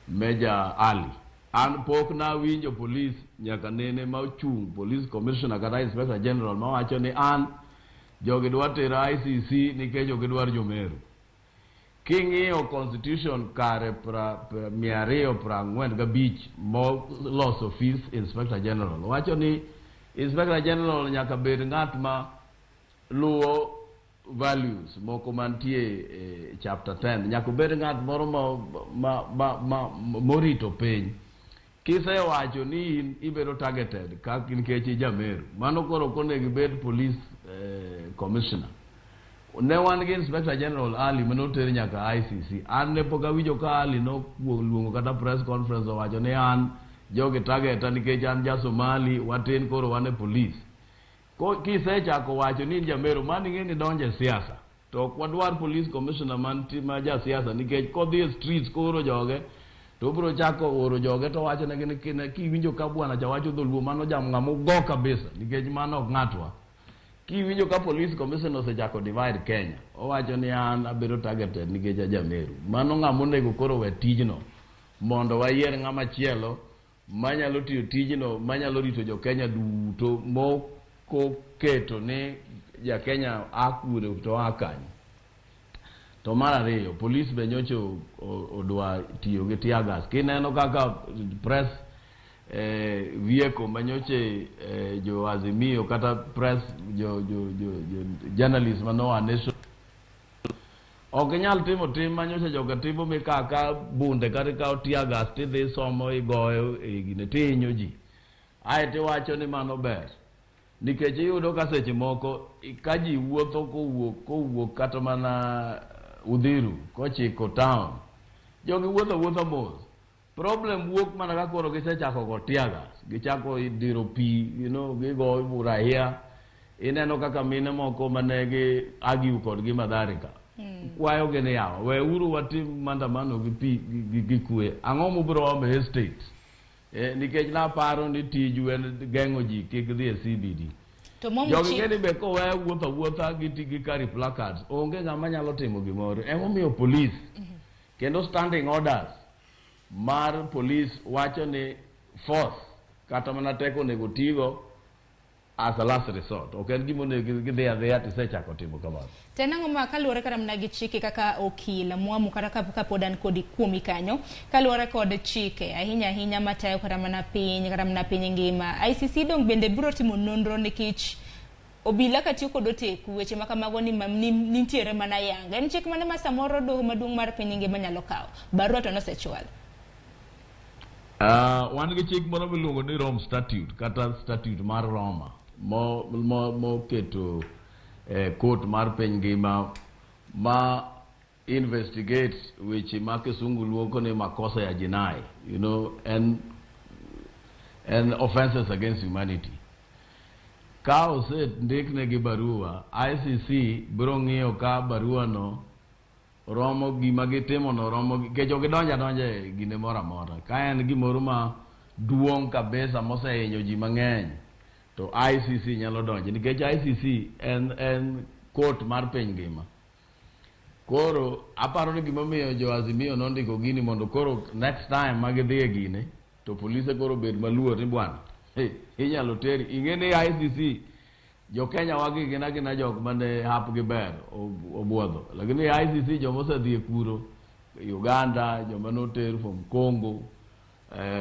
Major Ali. An pok nawinjo police nyaka nene ma ochung' police commissioner kata inspector general mawacho ni an jogi dwa tera ICC nikech ok gidwar jomeru. King'iyo constitution kare 245 moloso office inspector general wacho ni inspector general nyaka bed ng'at ma luwo values moko mantie e chapter 10. Nyaka obed ng'at moro ma morito piny. Kisewacho ni in ibedo targeted kaka nikech ijameru, mano koro ok onego ibed police commissioner. Ne wan gi Inspector General Ali manoter nyaka ICC. An ne pok awinjo ka Ali noluongo kata press conference owacho ni an jogi targeta nikech an ja Somali watin koro wan e police. Ko kisechako wacho ni in jameru, mano ing'e ni donjo e siasa. To ok wadwar police commissioner mantie ma ja siasa, nikech kodhi e streets kooro joge to obiro chako oro joge to wacho negi ni kiwinjo ka bwana cha wacho dholuo, mano jam ng'ama ugo kabisa, nikech mano ok ng'atwa. Kiwinjo ka police commissioner osechako divide Kenya, owacho ni an abedo targeted nikech ajameru, mano ng'ama onego koro we tijno mondo wayier ng'ama chielo manyalo tiyo tijno, manyalo rito jo Kenya duto mokoketo ni ja Kenya a kure to a kanye. To mar ariyo, police be nyocha odwa tiyo gi tear gas. Kineno kaka press vieko manyoche jo Azimio kata press jo journalist manoa Nation ok inyal timo tim manyocha joka timo mikaka bunde kata ikawo tear gas tidhi somo igoyo e gine tihinyo ji, aeto iwacho ni mano ber, nikech iyudo ka seche moko ka ji wuotho kowuok kata mana Udhiru kochiko town, jogi wuotho awuotha mos. Problem wuok mana ka koro gisechako go tear gas, gichako diro pi, gigo raia. Ineno kaka mine moko mane gi argue kodgi Mathare ka kwayo gi ni yawa weuru watim maandamano gi pi gi kwe, ang'o mubiro omo e estate, nikech naparo ni tiju en geng'o ji kik dhi e CBD. To Mwamu Jogi ng'eni be kowe wuotho awuotha gi carry placards, onge ng'ama nyalo timo gimoro. Emomiyo police kendo standing orders mar police wacho ni force kata mana teko onego tigo as a last resort. Ok en gima onego gidhi adhiya tisechako timo kamano. To en ang'o ma kaluwore kata mana gi chike kaka okil Mwamu, kata kapod an kodi kuomi kanyo, kaluwore kod chike ahinya ahinya matayo kata mana piny kata mana piny ngima, ICC dong bende biro timo nonro nikech obila ka tiyo kod oteku, weche ma kamago ni nitiere mana yanga. En chik mane ma samoro doho maduong' mar piny ngima nyalo kawo? Barua to nosechwal. Wan gi chik moro miluongo ni Rome Statute kata Statute mar Roma moketo court mar piny ngima ma investigate weche ma kisungu luongo ni makosa ya jinai, and offenses against humanity. Ka osendiknegi barua, ICC biro ng'iyo ka barua no romo gima gitimo no romo nikech ok gidonjo adonja e gine moro amora. Ka en gimoro ma duong' kabisa mosehinyo ji mang'eny, to ICC nyalo donjo nikech ICC en court mar piny ngima. Koro aparo ni gimomiyo jo Azimio nondiko gini mondo koro next time ma gidhi e gine to polise koro bed maluor ni bwana, hey, inyalo teri. Ing'e ni ICC jo Kenya wagi gin agina jok mane hapgi ber obuodho, lakini ICC joma osedhi e kuro Uganda, joma noter from Congo,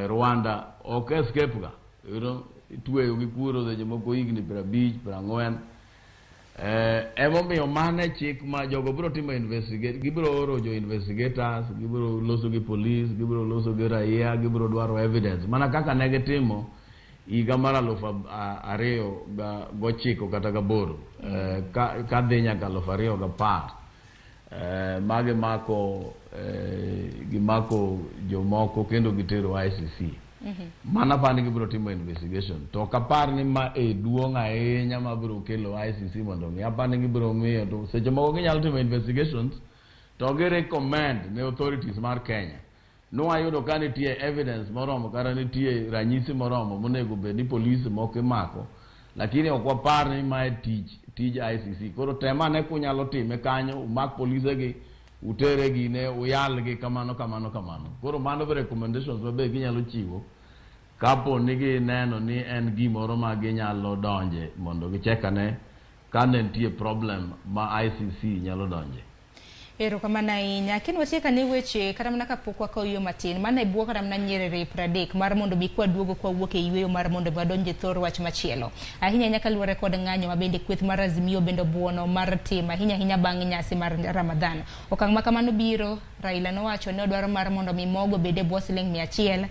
Rwanda ok escape ga, itweyo gi kuro seche moko higni 50 40. Emomiyo mano e chik ma jogo biro timo investigate, gibiro oro jo investigators, gibiro loso gi police, gibiro loso gi raia, gibiro dwaro evidence mana kaka ne gitimo higa mar 2009 kata 8, ka dhi nyaka 2010, ma gimako jomoko kendo gitero ICC. Mana apani gibiro timo investigation, to ok apar ni ma e duong' ahinya mabiro kelo ICC mondo ong'i. Apani gibiro ng'iyo, to seche moko ginyalo timo investigations to gi recommend ne authorities mar Kenya nwayudo ka nitie evidence moromo kata nitie ranyisi moromo monego bed ni polisi moko imako, lakini ok wapar ni mae tij ICC. Koro tem ane kunyalo time kanyo, umak polise gi, utere gine, uyalgi kamano kamano kamano. Koro mano be recommendations mabe ginyalo chiwo kapo ni gineno ni en gimoro ma ginyalo donje mondo gichek ane ka ne nitie problem ma ICC nyalo donje. Erokamano ahinya. Ken watiek ane weche kata mana kapok wakawo yueyo matin. Mana e bwo kata mana nyiriri 30 mar mondo mi kwaduogo kwawuok e yueyo mar mondo mi wadonj e thor wach machielo. Ahinya ahinya kaluwore kod ng'anyo ma bende kweth mar Azimio bende obuono mar timo ahinya ahinya bang' nyasi mar Ramadhan. Okang' ma kamano biro, Raila nowacho ni odwaro mar mondo mi mogo bed e bwo siling 100.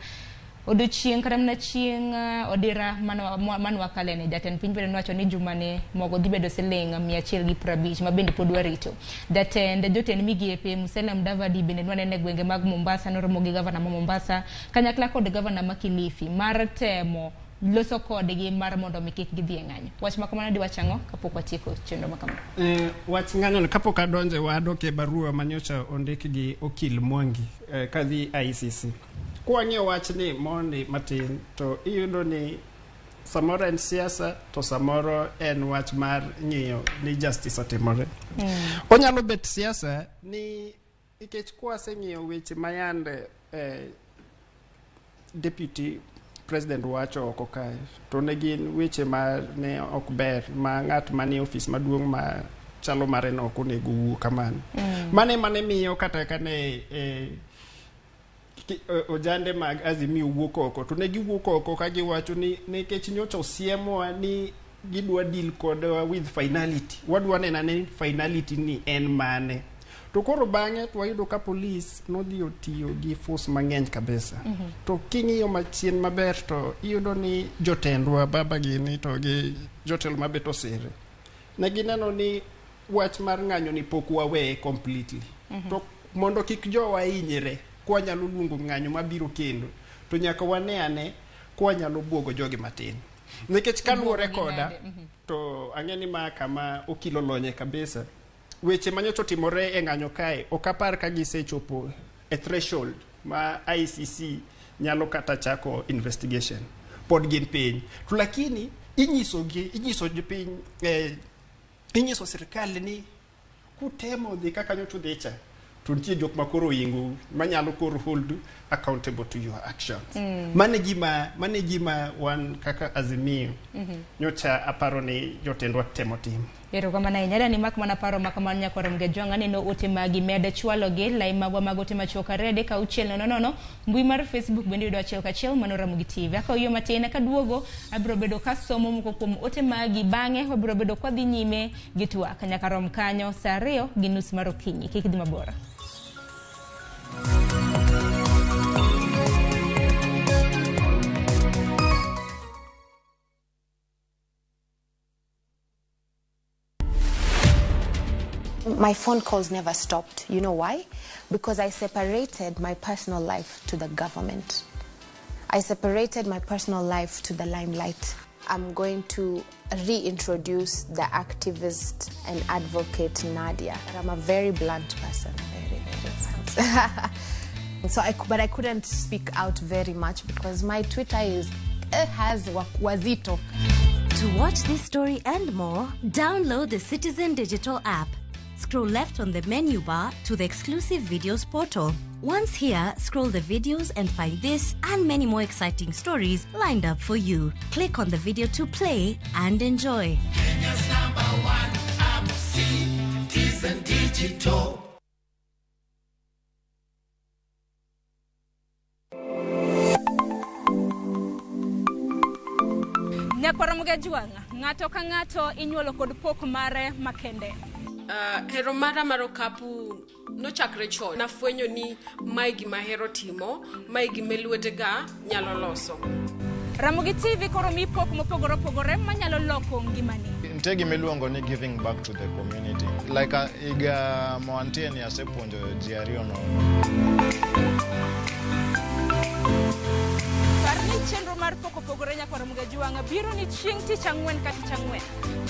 Odiochieng' kata mana chieng' odira mane wakaleni, jatend piny bende nowacho ni jumani mogo dhi bedo siling 150 ma bende pod warito. Jatend jotend migepe Musalia Mudavadi bende nwanene e gwenge mag Mombasa, noromo gi gavana ma Mombasa kanyakla kod gavana ma Kilifi mar temo loso kodgi mar mondo mi kik gidhi e ng'anyo. Wach ma kamano diwach ang'o kapok watieko chenro ma kama? Wach ng'anyo kapok adonje wadok e barua manyocha ondik gi Okil Mwangi kadhi ICC. Kwang'iyo wachni mondi matin to iyudo ni samoro en siasa to samoro en wach mar ng'iyo ni justice otimore. Onyalo bet siasa ni nikech kwaseng'iyo weche mayande deputy president wacho oko kae to ne gin weche ma ne ok ber ma ng'at manie ofis maduong' ma chalo mare no ok onego wuo kamano. Mane mane miyo kata kane ojande mag Azimio wuok oko to ne giwuok oko ka giwacho ni nikech nyocha osiemowa ni gidwa deal kodwa with finality, wadwa neno ane finality ni en mane. To koro bang'e to wayudo ka polis nodhi otiyo gi force mang'eny kabisa. To king'iyo machien maber to iyudo ni jotendwa baba gini to gi jotelo mabet osire ne gineno ni wach mar ng'anyo ni pok waweye completely. To mondo kik jowa hinyre kwanyalo luongo ng'anyo mabiro kendo to nyaka wane ane kwanyalo buogo jogi matin nikech kaluwore koda to ang'e ni ma kama okil olonye kabisa. Weche manyocha otimore e ng'anyo kae ok apar ka gisechopo e threshold ma ICC nyalo kata chako investigation, pod gin piny. To lakini inyiso gi inyiso jopiny inyiso sirikal ni kutemo dhi kaka nyocha udhi cha to nitie jok ma koro oingo manyalo koro hold accountable to your actions. Mane gima wan kaka Azimio nyocha aparo ni jotendwa temo timo. Erokamano ahinya. Dani mak mana paro ma kamano nyakwar Mgejwang' aneno ote magi med chwalogi lai magwa mag ote machuok 2 3 6 0 0 mbui mar Facebook bende yudo 1 1 mano Ramogi TV. Akawo yo matin kaduogo abiro bedo kasomo moko kuom ote magi bang'e wabiro bedo kwadhi nyime gi twak nyaka rom kanyo saa 2:30 mar okinyi. Kik idhi mabor. My phone calls never stopped. You know why? Because I separated my personal life to the government. I separated my personal life to the limelight. I'm going to reintroduce the activist and advocate Nadia. I'm a very blunt person, very, very blunt. But I couldn't speak out very much because my Twitter has wazito. To watch this story and more, download the Citizen Digital app. Scroll left on the menu bar to the exclusive videos portal. Once here, scroll the videos and find this and many more exciting stories lined up for you. Click on the video to play and enjoy. Kenya's #1 app, Citizen Digital. Nyakwar Mgejwang', ng'ato ka ng'ato inyuolo kod pok mare makende. Hero mara mar okapu nochakre chon. Nafwenyo ni mae gima ahero timo, mae gima lwetega nyalo loso. Ramogi TV koro mi pok mopogore opogore manyalo loko ngimani. Nitie gima iluongo ni giving back to the community. Like higa moantie ni asepuonjo ji 2 nono. Par ni chenro mar pok opogore nyakwar Mgejwang' biro ni chieng' tich ang'wen ka tich ang'wen.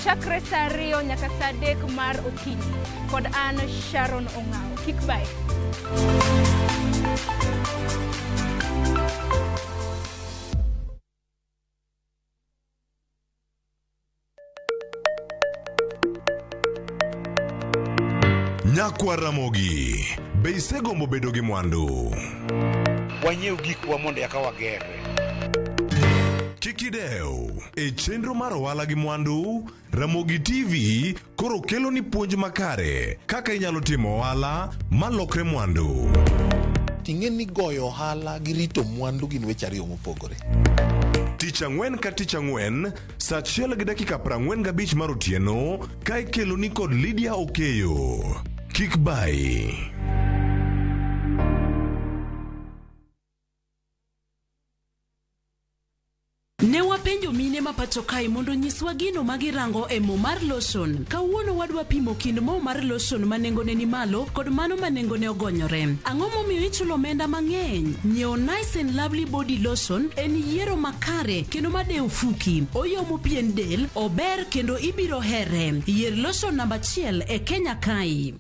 Chakre saa 2 nyaka saa 3 mar okinyi. Kod an Sharon Ong'awo. Kik bae. Nyakwar Ramogi, be isegombo bedo gi mwandu? Wanyiew gikwa mondo eka wagerre. Kik idew. E chenro mar ohala gi mwandu, Ramogi TV koro kelo ni puonj makare kaka inyalo timo ohala malokre mwandu. Ting'e ni goyo ohala gi rito mwandu gin weche ariyo mopogore. Tich ang'wen ka tich ang'wen, saa achiel gi dakika 45 mar otieno, ka ikeloni kod Lydia Okeyo. Kik bayi. Ne wapenjo mine ma pacho kae mondo onyiswa gino ma girango e mo mar lotion. Kawuono wadwa pimo kind mo mar lotion ma nengone ni malo kod mano ma nengone ogonyore. Ang'o momiyo ichulo omenda mang'eny? Nyiewo Nice and Lovely Body Lotion en yiero makare kendo madewo fuki. Oyomo pien del, ober kendo ibiro here. Yier lotion namba achiel e Kenya kae.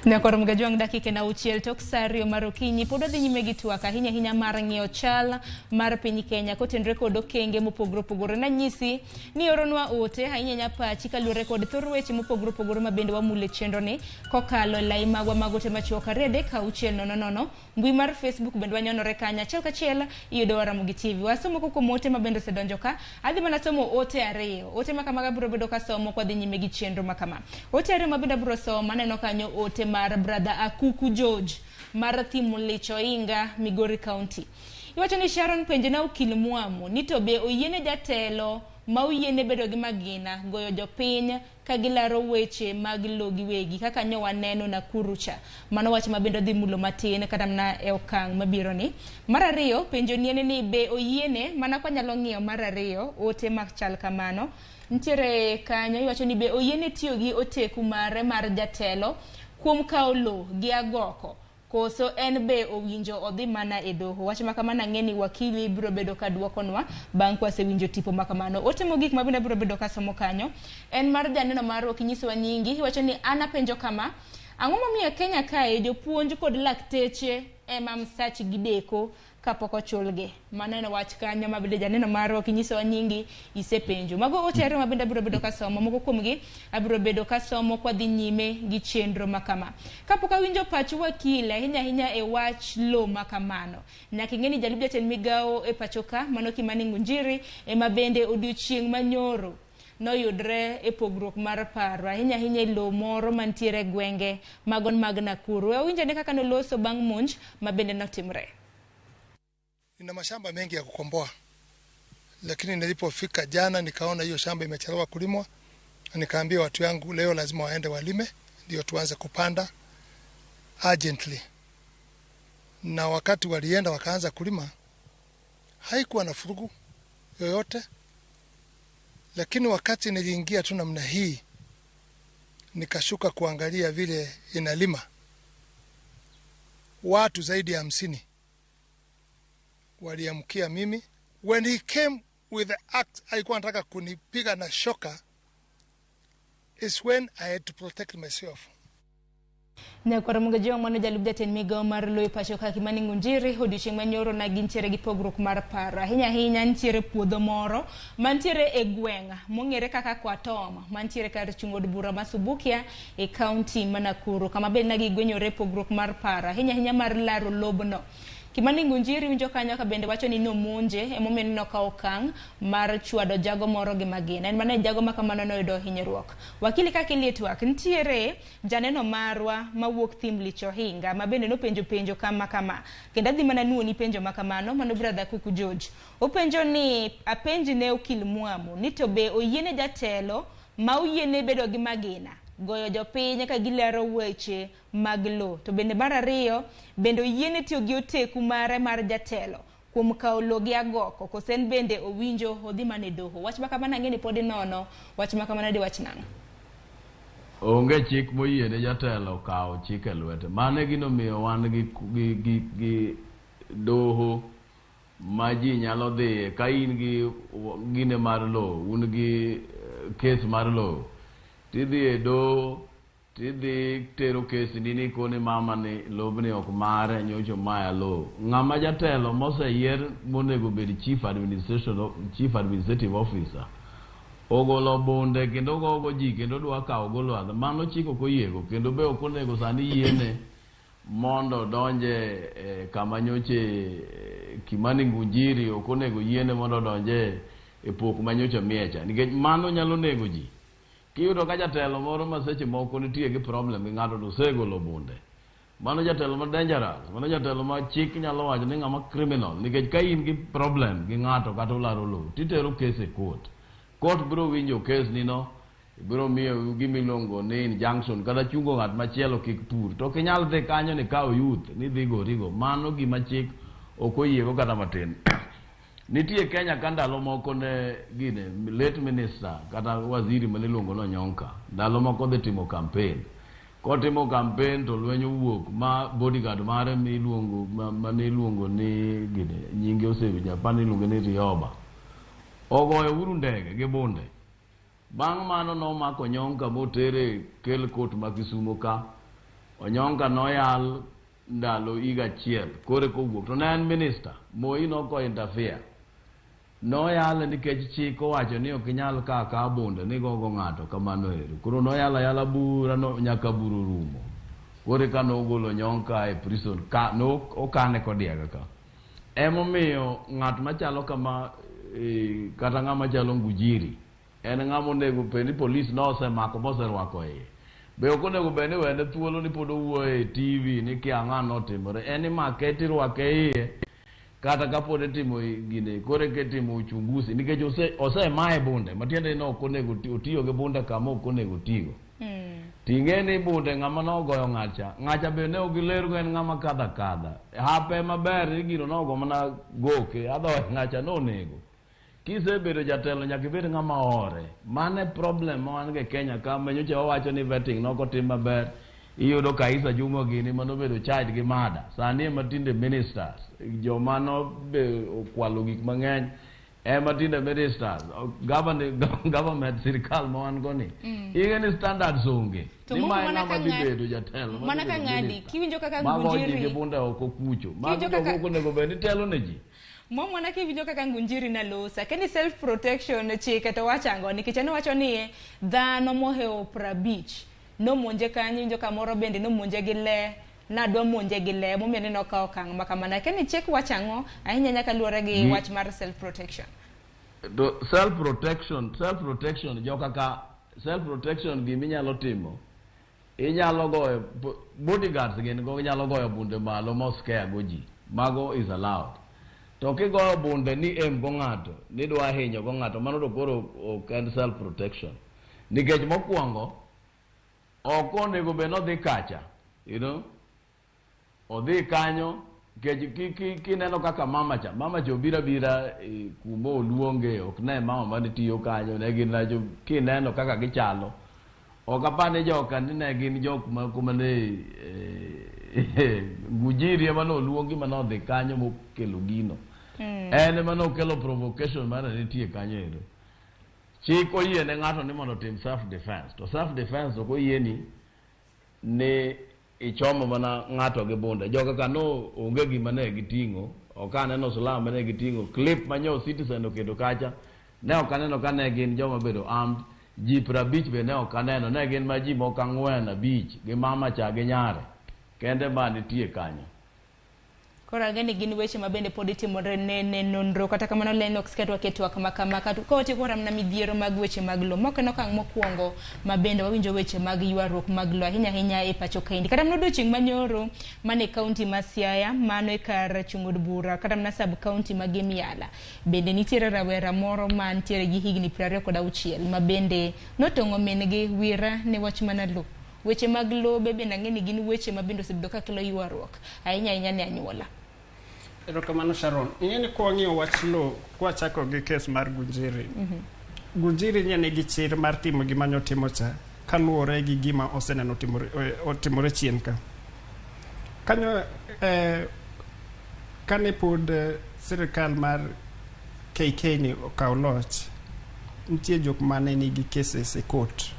Nyakoro Mgajwang' dakika en auchiel tok saa ariyo mar okinyi pod wadhi nyime gi twak ahinya ahinya mar ng'iyo chal mar piny Kenya kotenore kod okenge mopogore opogore. Nanyisi ni oronwa ote ahinya ahinya pachi kaluwore kod thor weche mopogore opogore ma bende wamulo e chenro ni kokalo e lai magwa mag ote machuok 2 3 6 0 0 mbui mar Facebook bende wanyonore kanyo achiel kachiel iyudowa Ramogi TV. Wasomo moko kuom ote ma bende osedonjo ka. Adhi mana somo ote ariyo. Ote ma kamago abiro bedo kasomo kwadhi nyime gi chenro ma kama. Ote ariyo ma bende abiro somo aneno kanyo ote mar brother Akuku George mar Thim Lichoinga, Migori County. Iwacho ni Sharon penjo na okil Mwamu ni to be oyiene jatelo ma oyiene bedo gi magina goyo jopiny ka gilaro weche mag lo giwegi kaka nyo waneno Nakuru cha. Mano wach ma bende odhi mulo matin kata mana e okang' mabiro ni. Mar ariyo, penjo ni en ni be oyiene mana kwa nyalo ng'iyo mar ariyo ote machal kamano. Nitiere kanyo iwacho ni be oyiene tiyo gi oteku mare mar jatelo kuom kawo lo gi agoko koso en be owinjo odhi mana e doho. Wach ma kamano ang'e ni wakili biro bedo ka duokonwa bang' kwasewinjo tipo ma kamano. Ote mogik ma bende abiro bedo kasomo kanyo en mar janeno mar ok inyisowa nyingi iwacho ni an apenjo kama ang'o momiyo Kenya kae jopuonj kod lakteche ema msach gideko kapok ochulgi. Mano en wach kanyo ma bende janeno marwa ok inyisowa nyingi isepenjo. Mago ote ariyo ma bende abiro bedo kasomo. Moko kuomgi abiro bedo kasomo kwadhi nyime gi chenro ma kama. Kapok awinjo pach wakil ahinya ahinya e wach lo ma kamano. Nyaka ing'e ni jalup jatend migawo e pacho ka mano Kimani Ngunjiri ema bende odiochieng' manyoro noyudre e pogruok mar paro ahinya ahinya e lowo moro mantiere e gwenge mago mag Nakuru. We wawinjane kaka noloso bang' monj ma bende notimre. Nina mashamba mengi ya kukomboa, lakini nilipofika jana nikaona hiyo shamba imechelewa kulimwa, nikaambia watu yangu leo lazima waende walime ndio tuanze kupanda urgently. Na wakati walienda wakaanza kulima, haikuwa na furugu yoyote, lakini wakati niliingia tu namna hii nikashuka kuangalia vile inalima, watu zaidi ya 50 waliamkia mimi. When he came with the axe, alikuwa anataka kunipiga na shoka, is when I had to protect myself. Nyakwar Mugajwang' mano jalup jatend migawo mar lowo e pacho ka Kimani Ngunjiri odiochieng' manyoro na gintiere gi pogruok mar paro ahinya ahinya nitiere puodho moro mantiere e gweng' mong'ere kaka Kwatom mantiere kar chung' od bura ma Subukia e kaunti ma Nakuru kama bende na gigwenyore pogruok mar paro ahinya ahinya mar laro lobno. Kimani Ngunjiri winjo kanyo ka bende wacho ni nomonje emomiyo nokawo okang' mar chwado jago moro gi magina. En mana jago ma kamano noyudo hinyruok. Wakili kaka ilie twak nitiere janeno marwa mawuok Thim Lichohinga ma bende nopenjo penjo kama kama. Kendo adhi mana nuoni penjo ma kamano mano brother Kuku George. Openjo ni apenj ne okil Mwamu ni to be oyiene jatelo ma oyiene bedo gi magina goyo jopiny ka gilero weche mag lo. To bende mar ariyo, bende oyiene tiyo gi oteku mare mar jatelo kuom kawo lo gi agoko koso en bende owinjo odhi mana e doho. Wach ma kamano ang'e ni pod inono, wach ma kamano diwach nang'o? Onge chik moyiene jatelo kawo chik e lwete. Mano e gino miyo wan gi doho ma ji nyalo dhiye ka in gi gine mar lo, un gi kes mar lo. Tidhi e doho Tidhi tero kesi ni ni koni mama ni lobni ok mare, nyocha omaya lowo. Ng'ama jatelo moseyier monego bed chief administration, chief administrative officer ogolo bunde kendo ogogo ji kendo dwa kawo golo yath. Mano chik ok oyiego kendo be ok onego sani yiene mondo odonje e kama nyoche Kimani Ngunjiri ok onego yiene mondo odonje e pok ma nyocha miye cha, nikech mano nyalo nego ji. Kiyudo ka jatelo moro ma seche moko nitie gi problem gi ng'ato to osegolo bunde, mano jatelo ma dangerous, mano jatelo ma chik nyalo wacho ni ng'ama criminal, nikech ka in gi problem gi ng'ato kata ularo lowo titero kes e court. Court biro winjo kes ni no, biro miyo gima iluongo ni injunction kata chungo ng'at machielo kik pur. To ok inyal dhi kanyo ni kawo youth ni dhi gorigo. Mano gima chik ok oyiego kata matin. Nitie Kenya ka ndalo moko ne gine late minister kata waziri mane iluongo ni Onyonka, ndalo moko dhi timo campaign. Kotimo campaign to lweny owuok ma bodyguard mare miluongo mane iluongo ni gine nyinge osewinjo apani iluonge ni Rioba. Ogoyo Uhuru ndege gi bunde. Bang' mano nomako Onyonka motere kel court ma Kisumo ka. Onyonka noyal ndalo higa achiel kore kowuok to ne en minister. Moi noko interfere. Noyale nikech chik owacho ni ok inyal kawo akawa bunde ni gogo ng'ato kamano ero. Koro noyalo ayala bura no nyaka bura orumo. Koro eka nogolo Onyonka e prison ka no okane kodiega ka. Emomiyo ng'at machalo kama kata ng'ama chalo Ngunjiri en ng'ama onego bed ni polis nosemako moserwako iye. Be ok onego bed ni wene thuolo ni pod owuoyo e TV ni kia ng'a notimore. En imake tirwake iye kata kapod itimo gine koro eka itimo uchunguzi nikech osemaye bunde matiende ni ok onego otiyo gi bunde kama ok onego otigo. Ting'e ni bunde ng'ama nogoyo ng'acha, ng'acha be ne ok gilergo en ng'ama kadho akadha. Hape maber ni gino nogo mana goke, otherwise ng'acha nonego. Kisebedo jatelo nyaka ibed ng'ama ore. Mano e problem ma wan go e Kenya ka ma nyocha wawacho ni vetting nok otim maber. Iyudo ka Issa Juma gini manobedo charged gi murder. Sani ema tinde ministers, joma nobe okwalo gik mang'eny ema tinde ministers, government sirikal ma wan go ni. Ing'e ni standards onge. To Ni moko ma en mana ng'ama ka dhi bedo jatelo, ma mana dhi ka bedo ng'adi, minister. kiwinjo kaka Mago ji Ngunjiri gi bunde oko kucho. Mago Kiwinjo kaka jomoko onego bed ni telo ne ji. Mo mana kiwinjo kaka Ngunjiri nalosa. Keni self protection chike to wachango nikech en owacho ni dhano mohewo 50 nomonje kanyo, iwinjo kamoro bende nomonje gi le, nadwa monje gi le, momiyo neno okawo okang' ma kamano. Keni chik wachang'o ahinya nyaka luwore gi wach mar self protection. To self protection, self protection joka ka self protection giminyalo timo, inyalo goyo bodyguards gin go, inyalo goyo bunde malo mo scare go ji. Mago is allowed. To kigoyo bunde ni aim go ng'ato, ni dwa hinyo go ng'ato, mano to koro ok en self protection. Nikech mokwongo ok onego bed ni odhi kacha, you know? Odhi kanyo nikech kineno kaka mama cha, mama cha obiro abira kuma oluonge, ok ne mama mane tiyo kanyo, ne gin na kineno kaka gichalo. Ok apar ni joka ni ne gin jok ma kuma ne Ngunjiri ema noluongi ma nodhi kanyo mokelo gino. En ema nokelo provocation mane nitie kanyo ero. Chik oyie ne ng'ato ni mondo otim self defense. To self defense ok oyieni ni ichomo mana ng'ato gi bunde. Joka ka no onge gima ne giting'o, ok aneno silaha mane giting'o. Clip ma nyo Citizen oketo kacha, ne ok aneno ka ne gin joma obedo armed. Ji 50 be ne ok aneno, ne gin ma ji moko 4 5 gi mama cha gi nyare kende ma nitie kanyo. Koro ang'e ni gin weche ma bende pod itimore ne nonro. Kata kamano Lennox ka twak e twak ma kama, ka watieko ramna midhiero mag weche mag lowo. Moko en okang' mokwongo ma bende wawinjo weche mag ywaruok mag lowo ahinya ahinya e pacho kaendi. Kata mana odiochieng' manyoro mane kaunti ma Siaya, mano e kar chung' od bura, kata mana sub county ma Gemiala. Bende nitiere rawera moro mantiere gi higni 26 ma bende notong'o min gi wira ne wach mana lowo. Weche mag lobe bende ang'e ni gin weche ma bende osebedo ka kelo ywaruok ahinya ahinya ne anyuola. Erokamano Sharon. Ing'e ni kwang'iyo wach lowo, kwachako gi kes mar Ngunjiri. Ngunjiri nye nigi chir mar timo gima nyotimo cha kaluwore gi gima oseneno otimore chien ka. Kanyo kane pod sirikal mar KK ni okawo loch, nitie jok mane nigi cases e court.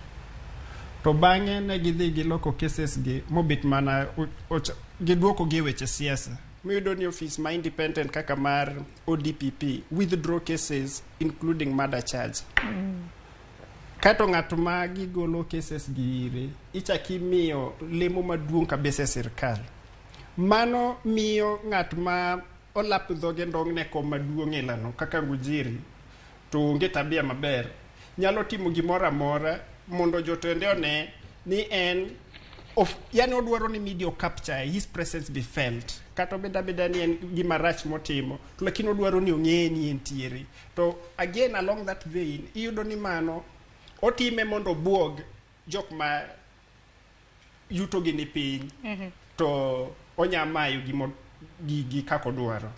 To bang'e ne gidhi giloko cases gi mobet mana giduoko gi e weche siasa. Miyudo ni ofis ma independent kaka mar ODPP withdraw cases including murder charge. Kato ng'at ma gigolo cases gi ire, ichak imiyo lemo maduong' kabisa e sirkal. Mano miyo ng'at ma olap dhoge ndong' ne kom maduong' ilano kaka Ngunjiri to onge tabia maber nyalo timo gimoro amora mondo jotende one ni en of, yani odwaro ni media capture his presence be felt kata obed abeda ni en gima rach motimo to lakini odwaro ni ong'eye ni entiere. To again, along that vein, iyudo ni mano otime mondo obuog jok ma yuto gi ni piny to onya mayo gimo gigi kaka odwaro.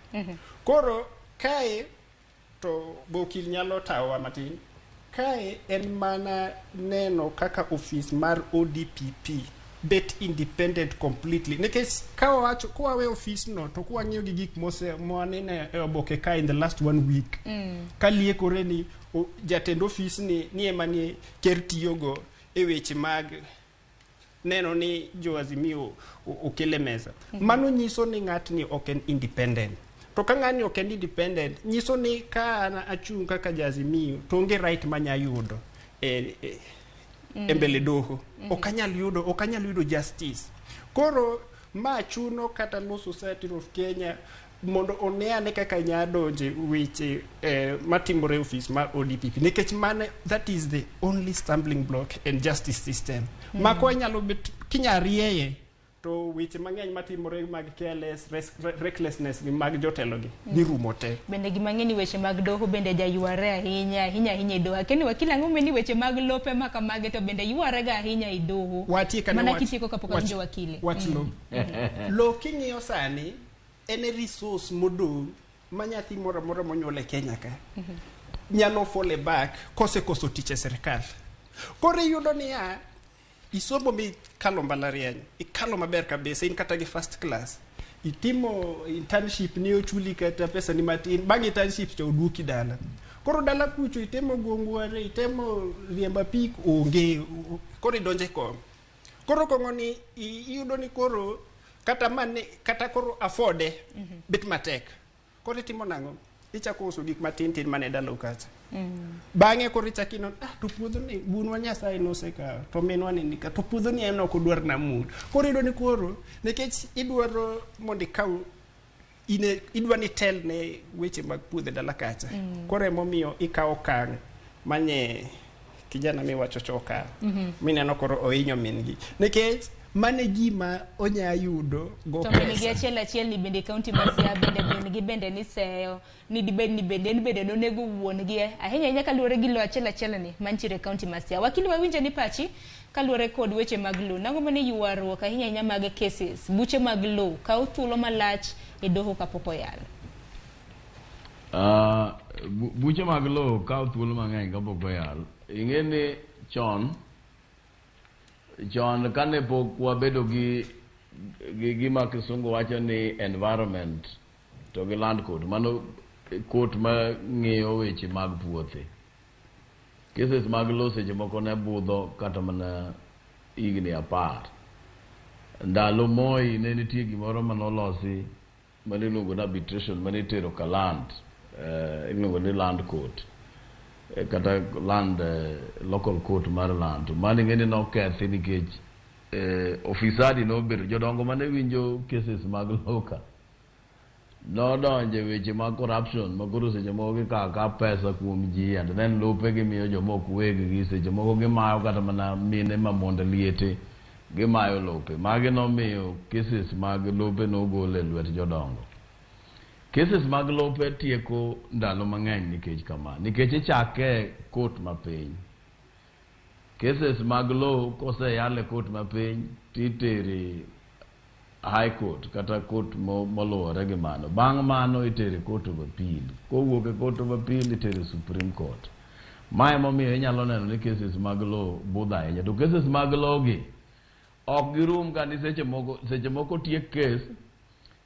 Koro kae to bokil nyalo tawa matin. Kae en mana neno kaka ofis mar ODPP bet independent completely, nikech ka wawacho kwawe ofis no to kwang'iyo gi gik mose mwaneno e oboke ka in the last one week ka liekore ni jatend ofis ni ema ni ker tiyogo e weche mag neno ni jo Azimio okele mesa. Mano nyiso ni ng'atni ok en independent. To ka ng'ani ok en independent, nyiso ni ka an achung' kaka ja Azimio to onge right manya yudo e mbele doho. Ok anyal yudo justice. Koro ma chuno kata Law Society of Kenya mondo one ane kaka nya donje weche matimore e ofis mar ODPP, nikech mane that is the only stumbling block in justice system. Mako inyalo bet kinya rieye to weche mang'eny matimore mag careless recklessness gi mag jotelo gi dhi rumo te. Bende gima ng'e ni weche mag doho bende jayware ahinya ahinya ahinya e doho. Akia ni wakil, ang'o ni weche mag lope ma kamagi to bende yware ga ahinya e doho? Watie mana kitieko kapok awinjo wakili. Wach lo lo king'iyo sani en e resource modong' ma nyathi moro amora monyuol e Kenya ka nyalo fall back kosekoso tich e sirkal. Koro iyudo niya, isomo mikalo mbalariany, ikalo maber kabisa, in kata gi first class, itimo internship ni ochuli kata pesa ni matin, bang' internship to oduoki dala. Koro dala kucho itemo gongware, itemo riembo apik, onge, koro idonjo e kong'o. Koro kong'o ni iyudo ni koro kata mane kata koro afford bet matek. Koro itimo nang'o? Ichako uso gik matin tin mane dalau kacha. Bang'e koro ichako ineno, ah, to puodho ni wuonwa Nyasaye nosekawo to minwa ni nika to puodho ni en ok odwar namul. Koro iyudo ni koro nikech idwaro mondo ikaw ine idwa ni tel ne weche mag puodho e dala kacha. Koro emomiyo ikawo okang' manye kijana miwacho cha okawo. Mineno koro ohinyo min gi. Nikech mano e gima onya yudo go To min gi pesa. Achiel achiel ni bende kaunti ma Siaya bende min gi bende niseyo ni dibed ni bende en bende nonego wuon gi ahinya ahinya kaluwore gi lo achiel achiel ni mantiere e kaunti ma Siaya. Wakili, wawinjo ni pachi kaluwore kod weche mag lo. Nang'o mane ywaruok ahinya ahinya mag cases, buche mag lo kawo thuolo malach e doho kapok oyal? Buche mag lowo kawo thuolo mang'eny kapok oyal. Ing'e ni chon chon kane pok wabedo gi gima kisungu wacho ni environment to gi land court, mano court ma ng'iyo weche mag puothe. Cases mag lowo seche moko ne budho kata mana higni 10. Ndalo Moi ne nitie gimoro manolosi maniluongo ni arbitration manitero ka land, iluongo ni land court, kata land, local court mar land. To mano ing'e ni nokethi nikech ofisadi nobedo jodongo mane winjo cases mag lowo ka nodonje weche mag corruption ma koro seche moko gikawo akawa pesa kuom ji and then lope gimiyo joma ok weg gi. Seche moko gimayo kata mana mine ma mond liete, gimayo lope. Magi nomiyo cases mag lope nogol e lwet jodongo. Cases mag lope tieko ndalo mang'eny nikech kama, nikech ichake court mapiny. Cases mag lowo koseyal e court mapiny titere high court kata court moluwore gi mano. Bang' mano itere Court of Appeal, kowuok e Court of Appeal itere Supreme Court. Ma emomiyo inyalo neno ni cases mag lowo budho ahinya. To cases mag lowo gi ok girum ka ni seche moko tiek case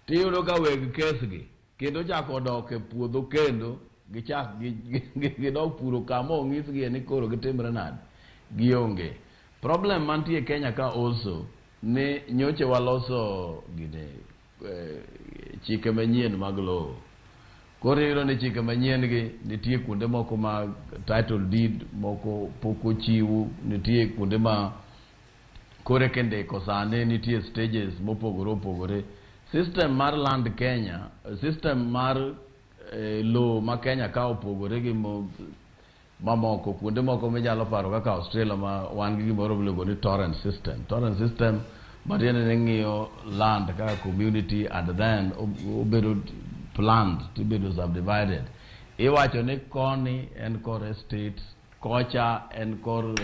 tiyudo ka weg case gi kendo chako dok e puodho kendo gichak gidok puro kama onyisgie ni koro gitimre nade gionge. Problem mantie Kenya ka also ni nyoche waloso gine chike manyien mag lowo. Koro iyudo ni chike manyien gi nitie kuonde moko ma title deed moko pok ochiw, nitie kuonde ma koro eka indiko sani nitie stages mopogore opogore. System mar land Kenya, system mar lowo ma Kenya ka opogore gi mamoko kuonde moko minyalo paro kaka Australia ma wan gi gimoro miluongo ni Torrens system. Torrens system matiende ni ng'iyo land kaka community and then obedo planned tibedo subdivided. Iwacho ni koni en kor estate, kocha en kor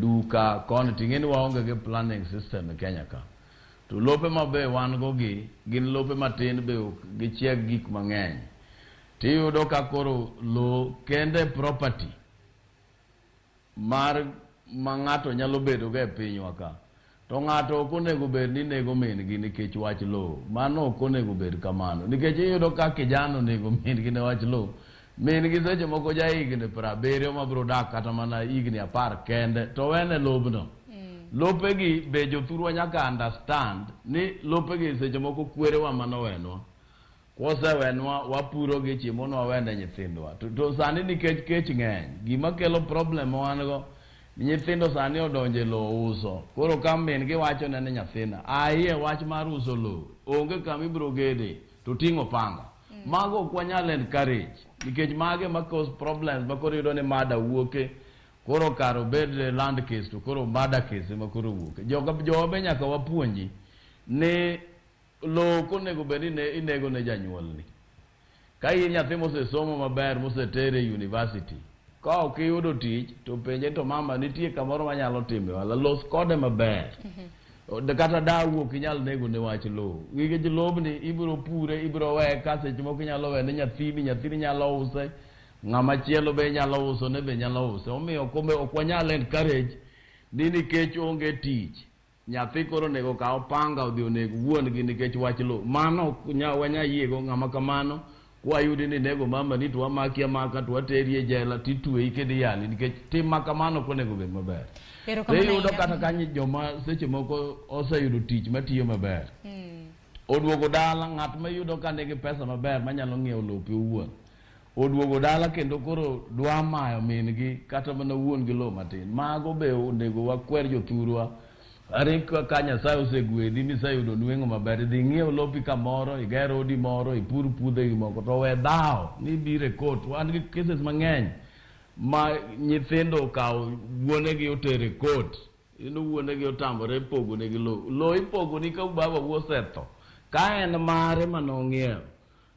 duka, koni ting'e ni waonge gi planning system e Kenya ka. To lope ma be wan go gi gin lope matin be ok gichieg gik mang'eny. Tiyudo ka koro lowo kende property mar ma ng'ato nyalo bedo go e pinywa ka. To ng'ato ok onego bed ni nego min gi nikech wach lowo. Mano ok onego bed kamano. Nikech iyudo ka kijana onego min gi ne wach lowo. Min gi seche moko ja higni 70 mabiro dak kata mana higni 10 kende to wene lobno. Lopegi be jothurwa nyaka understand ni lopegi seche moko kwerewa manowenwa. Kosewenwa wapuro gi chiemo nwawene nyithindwa. To sani nikech kech ng'eny, gima kelo problem ma wan go, nyithindo sani odonje e lowo uso. Koro ka min gi wacho ne ni nyathina, ahiye wach mar uso lowo, onge kama ibiro gede, to ting'o panga. Mago ok wanyal encourage, nikech mage ma cause problems ma koro iyudo ni murder wuoke, koro kar obed land case to koro murder case ema koro wuoke. Jowa be nyaka wapuonji ni lowo ok onego bed ni inego ne janyuolni. Ka in nyathi mosesomo maber, mosetere e university, ka ok iyudo tich, to penje to mama nitie kamoro manyalo time ohala, los kode maber. Kata dawu ok inyal nego ne wach lowo. Nikech lobni ibiro pure, ibiro weye ka seche moko inyalo wene nyathini, nyathini nyalo use, ng'ama chielo be nyalo uso ne be nyalo use. Omiyo ok wanyal encourage ni nikech onge tich, nyathi koro onego kaw panga odhi oneg wuon gi nikech wach lowo. Mano ok wanyal yiego ng'ama kamano. Kwayudi ni nego mama ni to wamaki amaka to wateri e jela titweyi kendo iyali nikech tim ma kamano ok onego bed maber. Erokamano Iyudo ahinya. kata ka joma seche moko oseyudo tich matiyo maber. Oduogo dala ng'at ma iyudo ka nigi pesa maber manyalo ng'iewo lope owuon. Oduogo dala kendo koro dwa mayo min gi kata mana wuon gi lowo matin. Mago be onego wakwer jothurwa. Arik ka Nyasaye osegwedhi miseyudo nweng'o maber, dhi ing'iew lopi kamoro, iger odi moro, ipur puothegi moko, to we dhawo ni ibiro e court. Wan gi cases mang'eny ma nyithindo okawo wuonegi otero e court. Iyudo wuonegi otamore pogonegi lowo. Lowo ipogoni ka baba wu osetho. Ka en mare manong'iewo,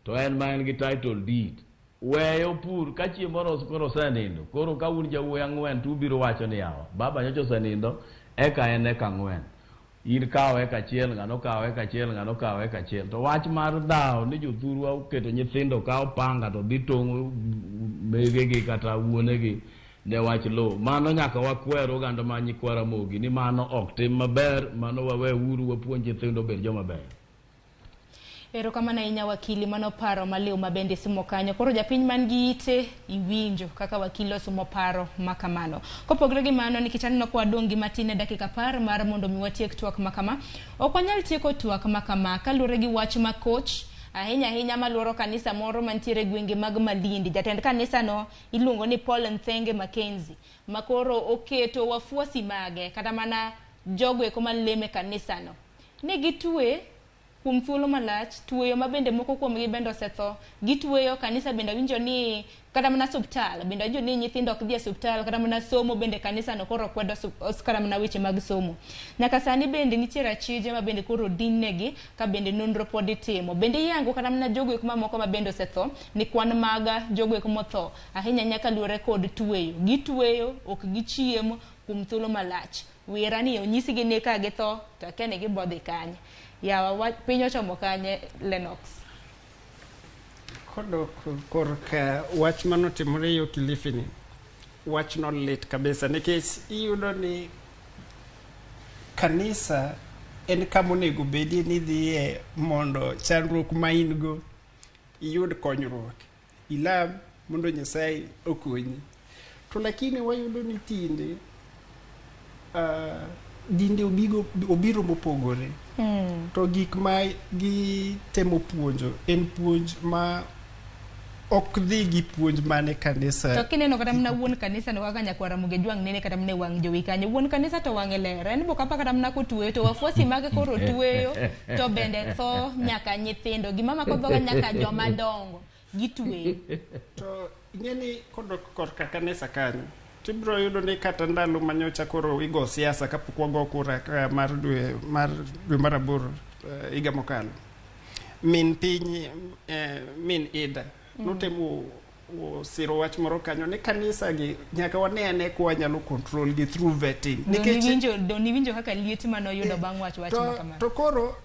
to en ma en gi title deed. Weyo pur ka chieng' moro koro osenindo. Koro ka un jawuoyi 4 to ubiro wacho ni yawa, baba nyocha osenindo, eka en eka 4. In kaw eka 1, ng'ano kaw eka 1, ng'ano kaw eka 1. To wach mar dhawo ni jothurwa oketo nyithindo kawo panga to dhi tong'o megegi kata wuonegi ne wach lowo. Mano nyaka wakwer oganda ma nyikwa Ramogi ni mano ok tim maber, mano wawe uru wapuonj nyithindo obed joma beyo. Erokamano ahinya wakili, mano paro maliw ma bende isumo kanyo. Koro japiny man gi ite iwinjo kaka wakili osumo paro ma kamano. Kopogore gi mano, nikech aneno ka wadong' gi matin e dakika 10 mar mondo mi watiek twak ma kama, ok wanyal tieko twak ma kama kaluwore gi wach ma coach ahinya ahinya maluoro kanisa moro mantiere e gwenge mag Malindi. Jatend kanisa no iluongo ni Paul Nthenge Mackenzie, ma koro oketo wafuasi mage kata mana jogo eko maleme kanisa no ni gitwe kuom thuolo malach, tweyo ma bende moko kuomgi bende osetho. Gitweyo kanisa bende awinjo ni kata mana osiptal bende awinjo ni nyithindo ok dhi e osiptal, kata mana somo bende kanisa no koro kwedo kata mana weche mag somo. Nyaka sani bende nitiere achije ma bende koro odinnegi ka bende nonro pod itimo. Bende iyango kata mana jogo eko mamoko ma bende osetho ni kwan mag jogo eko motho ahinya ahinya kaluwore kod tweyo. Gitweyo, ok gichiem kuom thuolo malach. Wira ni onyisgi ni ka githo to akia ni gibodhi kanye. Yawa, piny ochomo kanye, Lennox? Kodok korka wach manotimore yo Kilifi ni, wachno lit kabisa nikech iyudo ni kanisa en kama onego bedie ni idhiye mondo chandruok ma in go iyud konyruok, ilam mondo Nyasaye okonyi. To lakini wayudo ni tinde Dinde obiro mopogore. To gik ma gitemo puonjo en puonj ma ok dhi gi puonj mane kanisa. To kineno kata mana wuon kanisa no kaka nyakwar Ramogi Jwang' nene kata mana e wang' jowi kanyo, wuon kanisa to wang'e ler, en bokapa kata mana kotweyo to wafuasi mage koro tweyo to bende tho nyaka nyithindo, gima mako dhoga nyaka joma dongo gitweyo. To ing'eni kodok korka kanisa kanyo, tibiro yudo ni kata ndalo manyocha koro igo siasa kapok wago kura mar dwe mar 8 higa mokalo, min piny min Ida notemo siro wach moro kanyo ni kanisa gi nyaka wane ane kwa nyalo control gi through vetting. Doniwinjo kaka liet manoyudo bang' wach makamano. To koro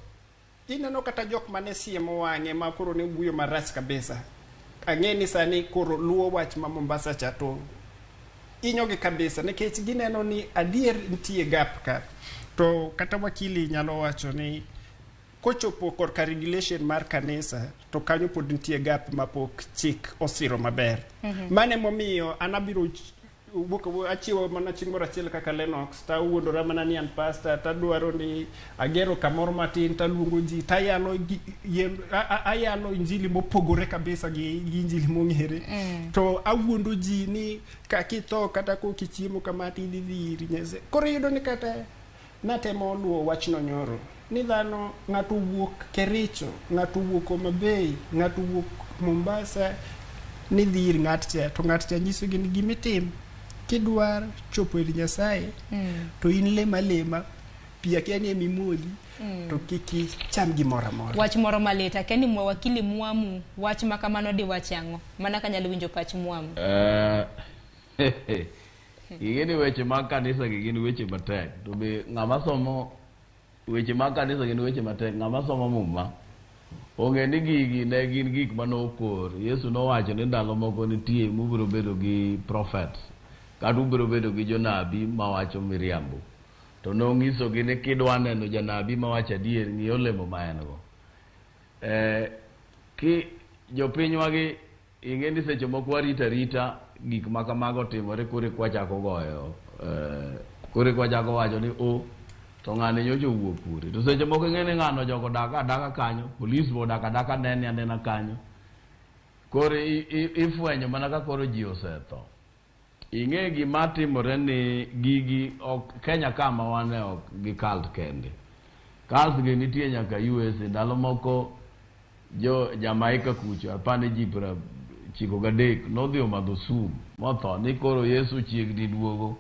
ineno kata jok mane siemo wang'e ma koro ne wuoyo marach kabisa. Ang'e ni sani koro luwo wach ma Mombasa cha to inyogi kabisa nikech gineno ni adier nitie gap ka. To kata wakili nyalo wacho ni kochopo korka regulation mar kanisa to kanyo pod nitie gap mapok chik osiro maber. Mane momiyo an abiro achiwo mana chieng' moro achiel kaka Lennox tawuondora mana ni an pastor tadwaro ni agero kamoro matin taluongo ji tayalo ayalo injili mopogore kabisa gi injili mong'ere. To awuondo ji ni kakitho kata kokichiemo kama tidhi dhi ir Nyasaye. Koro iyudo ni kata natemo luwo wachno nyoro ni dhano ng'ato wuok Kericho, ng'ato wuok Homa Bay, ng'ato wuok Mombasa ni dhi ir ng'at cha to ng'at cha nyiso gi ni gimitim kidwar chopo ir Nyasaye to in lema lema pi akia ni emimodhi to kik icham gimoro amora. Wach moro malit akia ni wakili Mwamu wach ma kamano diwach ang'o? Mana kanyalo winjo pach Mwamu. Ing'e weche mag kanisa gi gin weche matek. To be ng'ama somo weche mag kanisa gin weche matek. Ng'ama somo Muma ong'e ni gigi ne gin gik mane okor. Yesu nowacho ni ndalo moko nitie mubiro bedo gi prophets kata ubiro bedo gi jonabi mawacho miriambo. To nong'isogi ni kidwa neno janabi mawacho adier, ng'i olemo ma en go. Ki jopinywagi ing'e ni seche moko warito arita gik ma kamago timore koro kwachako goyo koro kwachako wacho ni o to ng'ani nyocha owuok kure. To seche moko ing'e ni ng'ano jogo dak adaka kanyo, polis be odak adaka nene anena kanyo. Koro ifwenyo mana ka koro ji osetho. Ing'e gima timore ni gigi ok Kenya kama wane ok gi cult kende. Cults gi nitie nyaka USA. Ndalo moko jo Jamaica kucho apani ji 93 nodhi omadho sum motho ni koro Yesu chiegni duogo.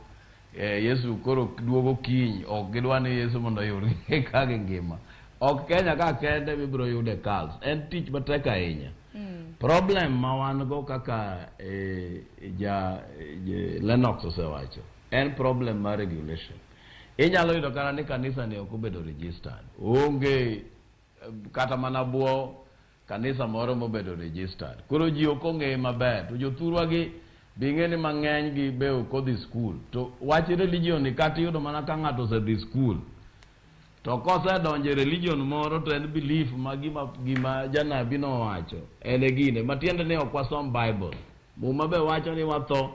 Yesu koro duogo kiny, ok gidwa ni Yesu mondo oyudgi ka gingima. Ok Kenya ka kende mibiro yude cults. En tich matek ahinya. Problem ma wan go kaka Lennox osewacho en problem mar regulation. Inyalo yudo kata ni kanisa ni ok obedo registered. Onge kata mana buo kanisa moro mobedo registered. Koro ji ok ong'eye maber. To jothurwa gi be ing'e ni mang'eny gi be ok odhi skul. To wach religion ni kata iyudo mana ka ng'ato osedhi skul. To kosedonjo e religion moro to en belief ma gima janabi nowacho en e gine. Matiende ni ok wasom Bible. Muma be wacho ni watho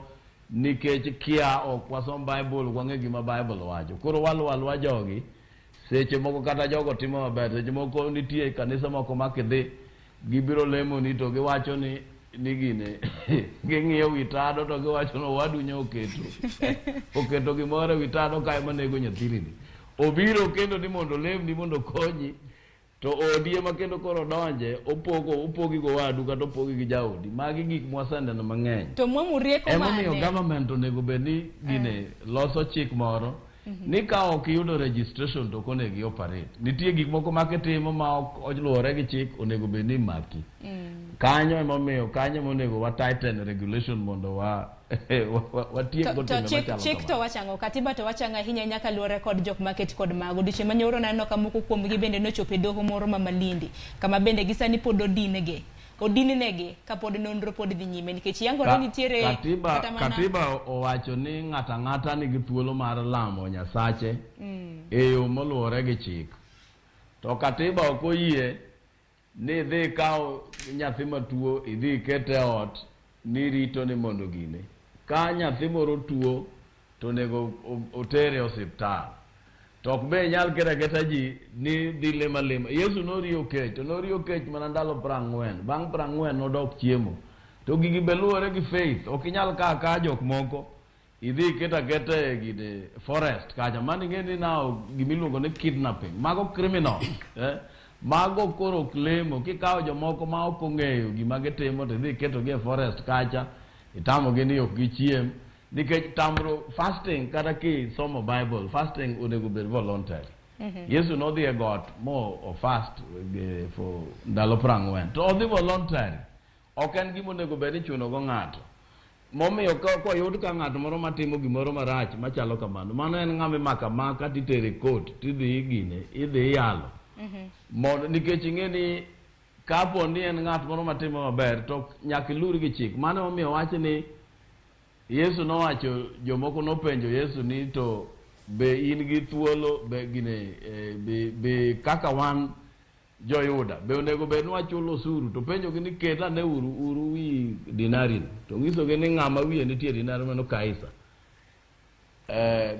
nikech kia ok wasom Bible, wang'e gima Bible wacho. Koro waluwo aluwa jogi. Seche moko kata jogo timo maber. Seche moko nitie kanisa moko ma kidhi gibiro lemoni to giwacho ni gine ging'iyo wi tado to giwacho ni owadu nyo oketo gimoro e wi tado kae manego nyathini. Obiro kendo ni mondo olemni mondo okonyi to odi ema kendo koro donje opogi go wadu kata opogi gi jaodi. Magi gik mwaseneno mang'eny. To Mwamu rieko mane? Emomiyo government onego bed ni gine loso chik moro ni ka ok iyudo registration to ok onego i operate. Nitie gik moko ma kitimo ma ok oluwore gi chik onego bed ni maki. Kanyo emomiyo kanyo emonego wa tighten regulation mondo wa watiek go timbe machalo chik to wachang'o, katiba to wachang'o ahinya nyaka luwore kod jok maket kod mago. Odiochieng' manyoro naneno ka moko kuomgi bende nochopo e doho moro ma Malindi kama bende gisani pod odinnegi kapod nonro pod dhi nyime nikech yangore nitiere katiba owacho ni ng'ato ang'ata nigi thuolo mar lamo Nyasache e yo moluwore gi chik. To katiba ok oyie ni idhi ikaw nyathi matuo idhi ikete e ot ni rito ni mondo gine. Ka nyathi moro tuo to onego otere e osiptal. To ok be inyal keto aketa ji ni dhi lemo alema. Yesu noriyo kech, to noriyo kech mana ndalo 40. Bang' 40 nodok chiemo. To gigi be luwore gi faith. Ok inyal kawo akawa jok moko idhi iket aketa e gine forest kacha. Mano ing'e ni now gimiluongo ni kidnapping. Mago criminal. Mago koro ok lemo. Kikawo jomoko ma ok ong'eyo gima gitimo to idhi iketogi e forest kacha, itamogi ni ok gichiem. Nikech tamro fasting kata kisomo Bible, fasting onego bed voluntary. Yesu nodhi e got mo o fast for ndalo 40. To odhi voluntary. Ok en gima onego bed ni ichuno go ng'ato. Momiyo koyud ka ng'at moro matimo gimoro marach machalo kamano, mano en ng'ama imako amaka titere e court, tidhi gine, idhi iyalo. Mondo nikech ing'e ni kapo ni en ng'at moro matimo maber to nyaka ilur gi chik. Mano emomiyo wach ni Yesu nowacho, jomoko nopenjo Yesu ni to be in gi thuolo be gine be kaka wan jo-Yuda be onego bed ni wachulo osuru? To penjogi ni ket ane uru wi dinari ni. To nyisogi ni ng'ama wiye nitie dinari mano Kaisa.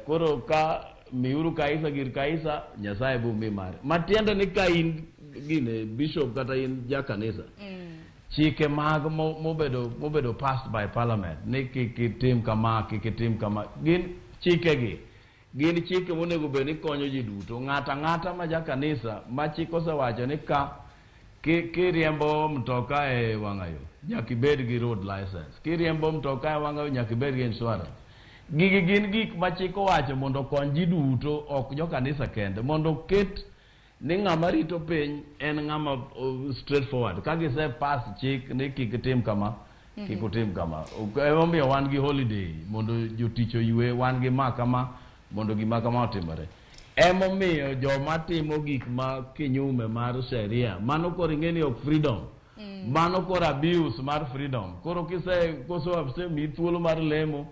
Koro ka miuru Kaisa gir Kaisa, Nyasaye bo mi mare. Matiende ni ka in gine bishop kata in ja kanisa, chike mag mobedo passed by parliament ni kik itim kama, kik itim kama, gin chikegi. Gin chike monego bed ni konyo ji duto. Ng'ato ang'ata ma ja kanisa ma chik osewacho ni ka kiriembo mtoka e wang'ayo nyaka ibed gi road license. Kiriembo mtoka e wang'ayo nyaka ibed gi insurance. Gigi gin gik ma chik owacho mondo okony ji duto, ok jo kanisa kende, mondo oket ni ng'ama rito piny en ng'ama straightforward. Ka gise pass chik ni kik itim kama, kik utim kama. Emomiyo wan gi holiday mondo jotich oywe, wan gi ma kama mondo gima kama otimore. Emomiyo joma timo gik ma kinyume mar sheria, mano koro ing'e ni ok freedom. Mano koro abuse mar freedom. Koro kise koso osemiyi thuolo mar lemo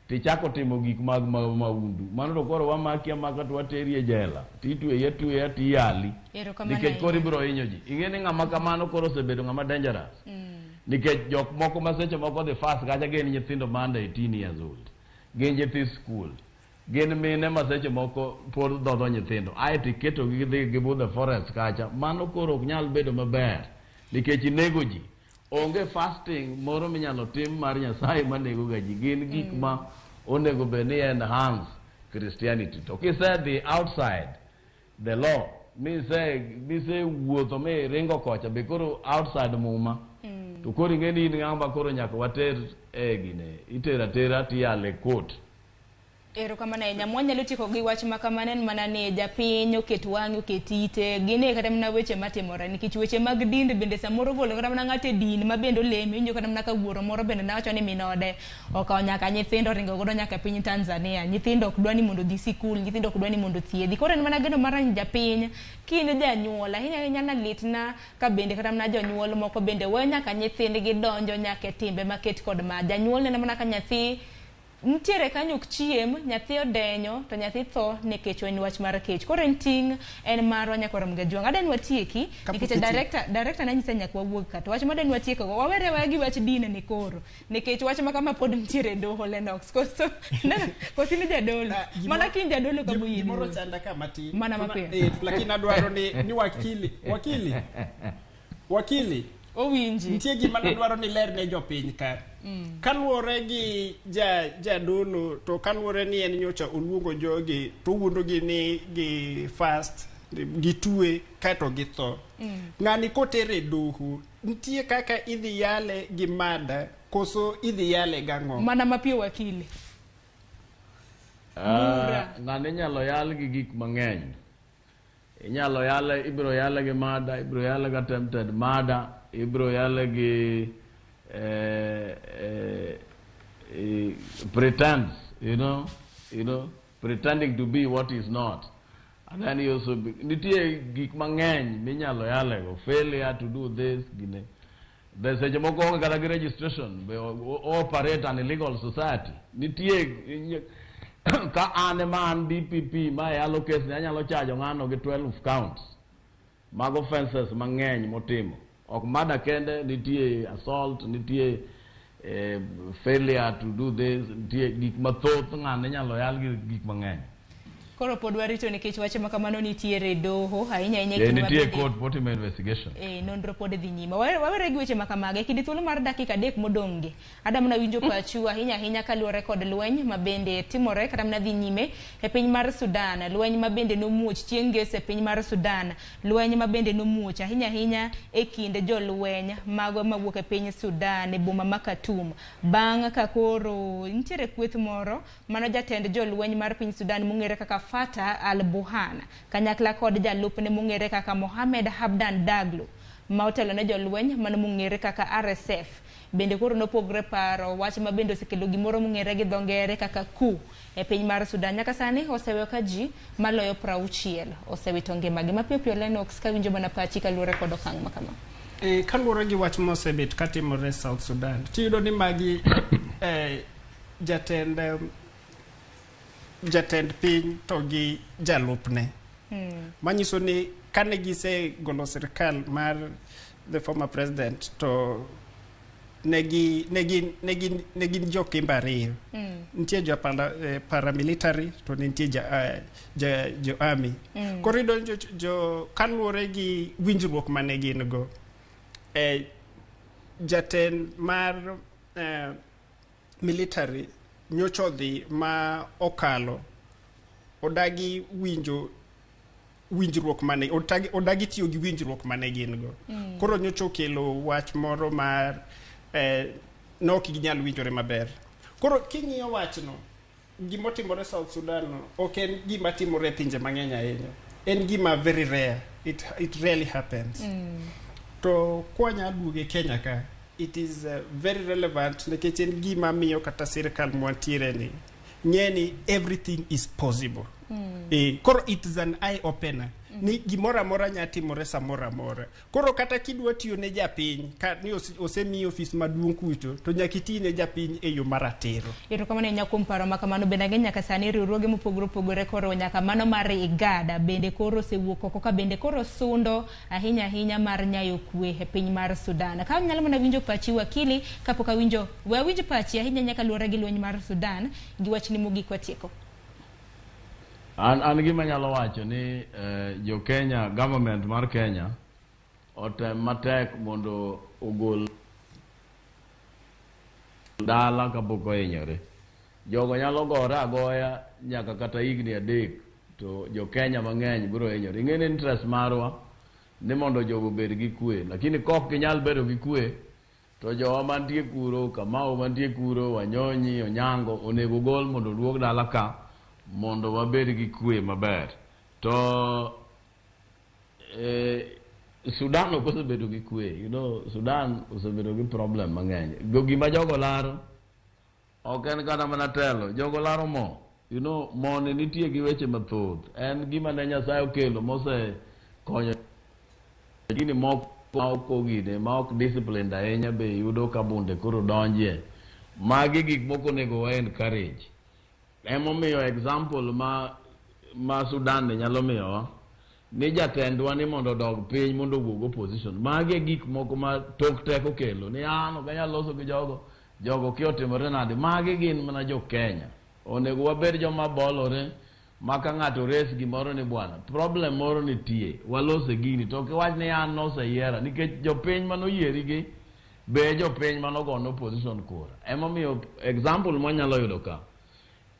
tichako timo gik mag mahundu. Mano to koro wamaki amaka to wateri e jela. Titweyi atweya tiyali. Nikech koro ibiro hinyo ji. Ing'e ni ng'ama kamano koro osebedo ng'ama dangerous. Nikech jok moko ma seche moko dhi fast kacha gin nyithindo ma under 18 years old. Gin nyithi school. Gin mine ma seche moko pod dhodho nyithindo. Aeto iketogi gidhi gibudho e forest kacha. Mano koro ok nyal bedo maber. Nikech inego ji. Onge fasting moro minyalo tim mar Nyasaye manego ga ji. Gin gik ma onego bed ni enhance Christianity. To kisedhi outside the law, mise wuotho mi ringo kocha be koro outside muma. To koro ing'e ni in ng'ama koro nyaka water e gine. Itero atera tiyale court. Erokamano ahinya. Mwanyalo tieko gi wach ma kamano en mana ni japiny oket wang'e oket ite gine kata mana weche matimore nikech weche mag din bende samoro golo kata mana ng'ato e din ma bende olemo iwinjo kata mana ka wuoro moro bende nawacho ni min ode okawo nyaka nyithindo oringo godo nyaka piny Tanzania. Nyithindo ok dwa ni mondo odhi sikul, nyithindo ok dwa ni mondo othiedhi. Koro en mana geno mar japiny ka in janyuol ahinya ahinya na litna ka bende kata mana jonyuol moko bende weyo nyaka nyithindgi donjo nyaka e timbe maket kod ma. Janyuol neno mana ka nyathi nitiere kanyo ok chiem, nyathi odenyo to nyathi tho nikech en wach mar kech. Koro en ting' en marwa nyaka Ramogi Ajwang'. Adwa ni watieki nikech director nanyisa ni nyaka wawuog ka. To wach madwa ni watieko go wawere aweya gi wach din ni koro nikech wach ma kama pod nitiere e doho Lennox. Koso koso in jadolo. Mana ka in jadolo ka boyie. Gimoro chanda ka matin. Mana mapiyo. Lakini adwaro ni wakili owinji. Nitie gima nadwaro ni ler ne jopiny ka. Kaluwore gi jadolo to kaluwore ni en nyocha oluongo jogi to owuondogi ni gi fast gitwe kaeto githo. Ng'ani kotere e doho nitie kaka idhi yale gi mada koso idhi yale gang'o? Mana mapiyo wakili. Ng'ani inyalo yal gi gik mang'eny. Inyalo yale, ibiro yale gi mada, ibiro yale gi attempted murder, ibiro yale gi pretense, you know, pretending to be what is not. And then you also nitie gik mang'eny minyalo yale go, failure to do this, gine. Be seche moko onge kata gi registration, be operate an illegal society. Nitie ka an ema an DPP ma yalo kes ni anyalo chajo ng'ano gi 12 counts mag offenses mang'eny motimo. Ok murder kende, nitie assault, nitie failure to do this, nitie gik mathoth ng'ane inyalo yal gi gik mang'eny. Koro pod warito nikech wache ma kamano nitiere doho ahinya ahinya e Eh, kinde ma nitie bende- court motimo investigation. Nonro pod dhi nyime. Wawere gi weche ma kamagi. E kinde thuolo mar dakika 3 modong' gi. Adam na winjo pachu ahinya ahinya kaluwore kod lweny ma bende timore kata mana dhi nyime e piny mar Sudan. Lweny ma bende nomuoch chieng' ngeso e piny mar Sudan. Lweny ma bende nomuoch ahinya ahinya e kind jolweny mago mawuok e piny Sudan e boma ma Khartoum. Bang' ka koro nitiere kweth moro mano jatend jolweny mar piny Sudan mong'ere kaka Fatah al-Burhan kanyakla kod jalupne mong'ere kaka Mohamed Hamdan Daglo ma otelo ne jolweny mano mong'ere kaka RSF. Bende koro nopogre paro wach ma bende osekelo gimoro mong'ere gi dho ngere kaka coup e piny mar Sudan. Nyaka sani oseweyo ka ji maloyo 60 osewito ngimagi. Mapiyo piyo Lennox kawinjo mana pachi kaluwore kod okang' ma kama. Kaluwore gi wach mosebet katimore South Sudan, tiyudo ni magi jatend piny to gi jalupne. Manyiso ni kane gisegolo sirikal mar the former president to negi gin jokimbe ariyo. Nitie jo paramilitary to nitie jo army. Koro iyudo ni jo kaluwore gi winjruok mane gin go, jatend mar military nyocha odhi ma okalo odagi winjo winjruok mane odagi tiyo gi winjruok mane gin go. Koro nyocha okelo wach moro mar ne ok ginyal winjore maber. Koro king'iyo wachno, gimotimore South Sudan no ok en gima timore e pinje mang'eny ahinya. En gima very rare. It rarely happens. To kwanya duoge Kenya ka, it is very relevant nikech en gima miyo kata sirikal mwantiere ni ng'e ni everything is possible. Koro it is an eye opener. Ni gimoro amora nya timore samoro amora. Koro kata kidwa tiyo ne japiny, ka ni osemiyi ofis maduong' kucho, to nyaka iti ne japiny e yo maratiro. Erokamano ahinya kuom paro ma kamano. Bende ang'e nyaka sani riwruoge mopogore opogore koro nyaka mano mar IGAD bende koro osewuok oko ka bende koro sundo ahinya ahinya mar nyayo kwe e piny mar Sudan. Ka anyalo mana winjo pachi wakili kapok awinjo, we awinj pachi ahinya nyaka luwore gi lweny mar Sudan gi wachni mogik watieko. An gima anyalo wacho ni jo Kenya, government mar Kenya otem matek mondo ogol dala kapok ohinyore. Jogo nyalo gore agoya nyaka kata higni 3 to jo Kenya mang'eny biro hinyore. Ing'e ni interest marwa ni mondo jogo obed gi kwe, lakini kok ginyal bedo gi kwe to jowa mantie kuro, Kamau mantie kuro, Wanyonyi, Onyango onego gol mondo oduog dala ka mondo wabed gi kwe maber. To Sudan ok osebedo gi kwe, you know, Sudan osebedo gi problem mang'eny. Gima jogo laro ok en kata mana telo, jogo laro mo. You know, mo ni nitie gi weche mathoth. En gima ne Nyasaye okelo mose konyo gini moko ma ok ogine, ma ok disciplined ahinya be yudo ka bunde koro donjie. Magi gik moko onego wa encourage. Emomiyo example ma Sudan ni nyalo miyowa ni jatendwa ni mondo odog piny mondo owuog opposition. Magi e gik moko ma tok teko kelo ni an ok anyal loso gi jogo, jogo kia otimore nade. Magi gin mana jo Kenya. Onego wabed joma bolore ma ka ng'ato res gimoro ni bwana, problem moro nitie, walose gini. To ok iwach ni an noseyiera nikech jopiny manoyieri gi be jopiny manogone opposition kura. Emomiyo example mwanyalo yudo ka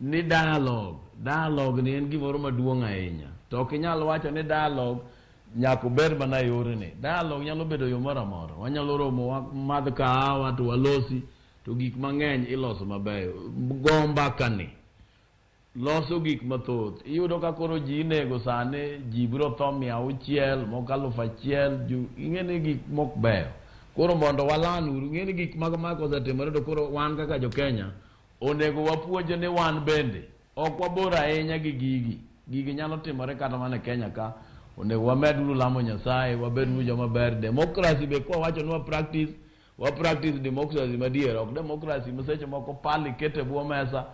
ni dialogue ni en gimoro maduong' ahinya. To ok inyal wacho ni dialogue nyaka obed mana yorni. Dialogue nyalo bedo yo moro amora. Wanyalo romo wamadh kahawa to walosi to gik mang'eny iloso mabeyo. Go mbaka ni loso gik mathoth. Iyudo ka koro ji inego sani, ji biro tho 600, moko 1000, ing'e ni gik mok beyo. Koro mondo walan uru, ing'e ni gik mag mako osetimore to koro wan kaka jo Kenya onego wapuonje ni wan bende ok wabor ahinya gi gigi. Gigi nyalo timore kata mana e Kenya ka. Onego wamed uru lamo Nyasaye, wabed uru joma ber. Democracy be kwa wacho ni wa practice democracy madier, ok democracy ma seche moko pali kete bwo mesa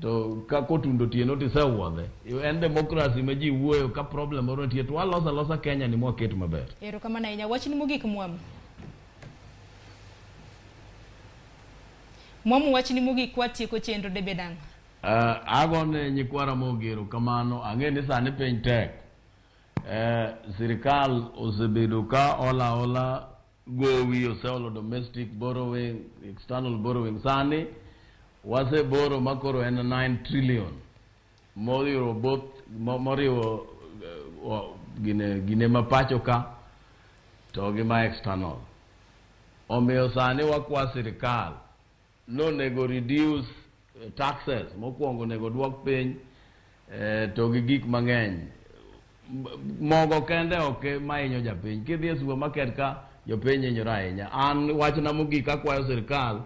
to ka kotundo otieno tisewuodhe. En democracy ma ji wuoyo ka problem moro nitie to waloso alosa Kenya ni mwaket maber. Erokamano ahinya. Wachni mogik Mwamu. Mwamu wachni mogik kwatieko chenro debed ang'o? Agone nyikwa Ramogi erokamano. Ang'e ni sani piny tek. Sirikal osebedo ka ola ola gowi, oseolo domestic borrowing, external borrowing. Sani waseboro makoro en 9 trillion moriwo both moriwo gine ma pacho ka to gi ma external. Omiyo sani wakwa sirikal nonego reduce taxes mokwongo, onego duok piny to gi gik mang'eny. Mogo kende ok ma hinyo japiny. Kidhi e supermarket ka, jopiny hinyore ahinya. An wachna mogik, akwayo sirikal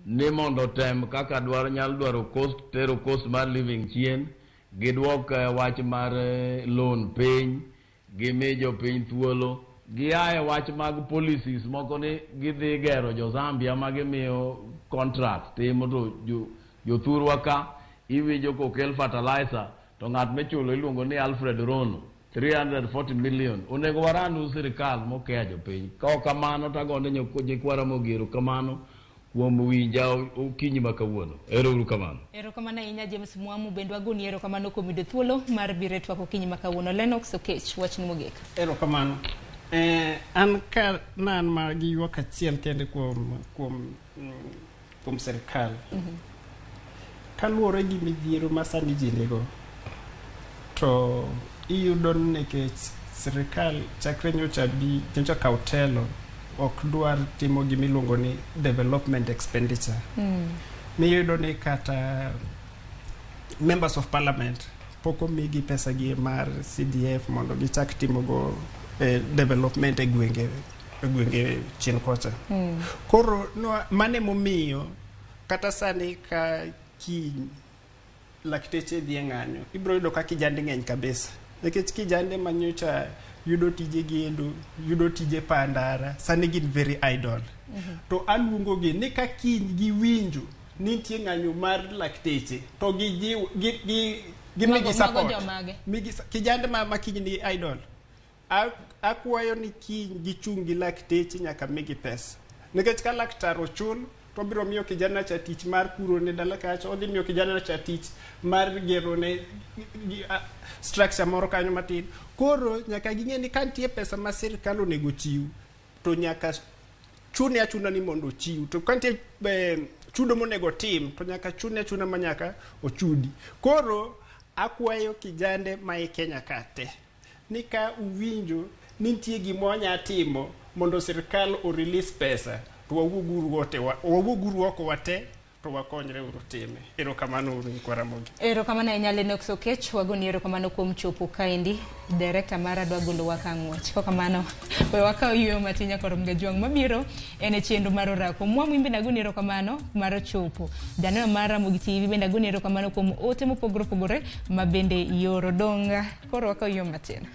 ni mondo otem kaka dwaro nyalo dwaro cost, tero cost mar living chien, giduok wach mar loan piny, gimi jopiny thuolo, giaye wach mag policies moko ni gidhi gero jo Zambia ma gimiyo contract timo to jothurwa ka iwinjo kokel fertilizer to ng'at michulo iluongo ni Alfred Rono 340 million. Onego waranu sirikal mokeya jopiny. Ka ok kamano to agone nyikwa Ramogi erokamano kuom winja okinyi ma kawuono. Ero uru kamano. Erokamano ahinya, James Mwamu. Bende wagoni erokamano kuom yudo thuolo mar biro e twak okinyi ma kawuono. Lennox Okech, wachni mogik. Erokamano. An ka nan ma gi ywak achiel kende kuom sirikal. Kaluwore gi midhiero ma sani ji nigo, to iyudo ni nikech sirikal chakre nyocha bi nyocha kaw telo ok dwar timo gimiluongo ni development expenditure. Miyudo ni kata members of parliament pok omigi pesa gi mar CDF mondo gichak timogo development e gwenge chien kocha. Koro no, mano emomiyo kata sani ka kiny lakteche dhi e ng'anyo, ibiro yudo ka kijande ng'eny kabisa. Nikech kijande manyocha yudo tije gedo, yudo tije pa ndara, sani gin very idle. To aluongo gi ni ka kiny giwinjo ni nitie ng'anyo mar lakteche to gijiw gi migi Mago support. jomage? Migi kijande ma kiny ni idle. Akwayo ni kiny gichung' gi lakteche nyaka migi pesa. Nikech ka laktar ochul to obiro miyo kijana cha tich mar puro ne dala kacha, odhi miyo kijana cha tich mar gero ne structure moro kanyo matin. Koro nyaka ging'e ni ka nitie pesa ma sirikal onego chiw, to nyaka chune achuna ni mondo ochiw. To ka nitie chudo monego tim, to nyaka chune achuna ma nyaka ochudi. Koro akwayo kijande ma e Kenya ka te ni ka uwinjo ni nitie gima wanya timo mondo sirikal o release pesa, to wawuoguru oko wate to wakonyre uru time. Erokamano uru, nyikwa Ramogi. Erokamano ahinya, Lennox Okech. Wagoni erokamano kuom chopo kaendi. Director mara dwa golowa ka ng'wech. Kokamano, we wakaw yueyo matin nyaka rom gajwang' mabiro en e chenro mar orako. Mwamu in bende agoni erokamano mar chopo. Janeno mar Ramogi TV bende agoni erokamano kuom ote mopogore opogore ma bende ioro. Dong' koro wakaw yueyo matin.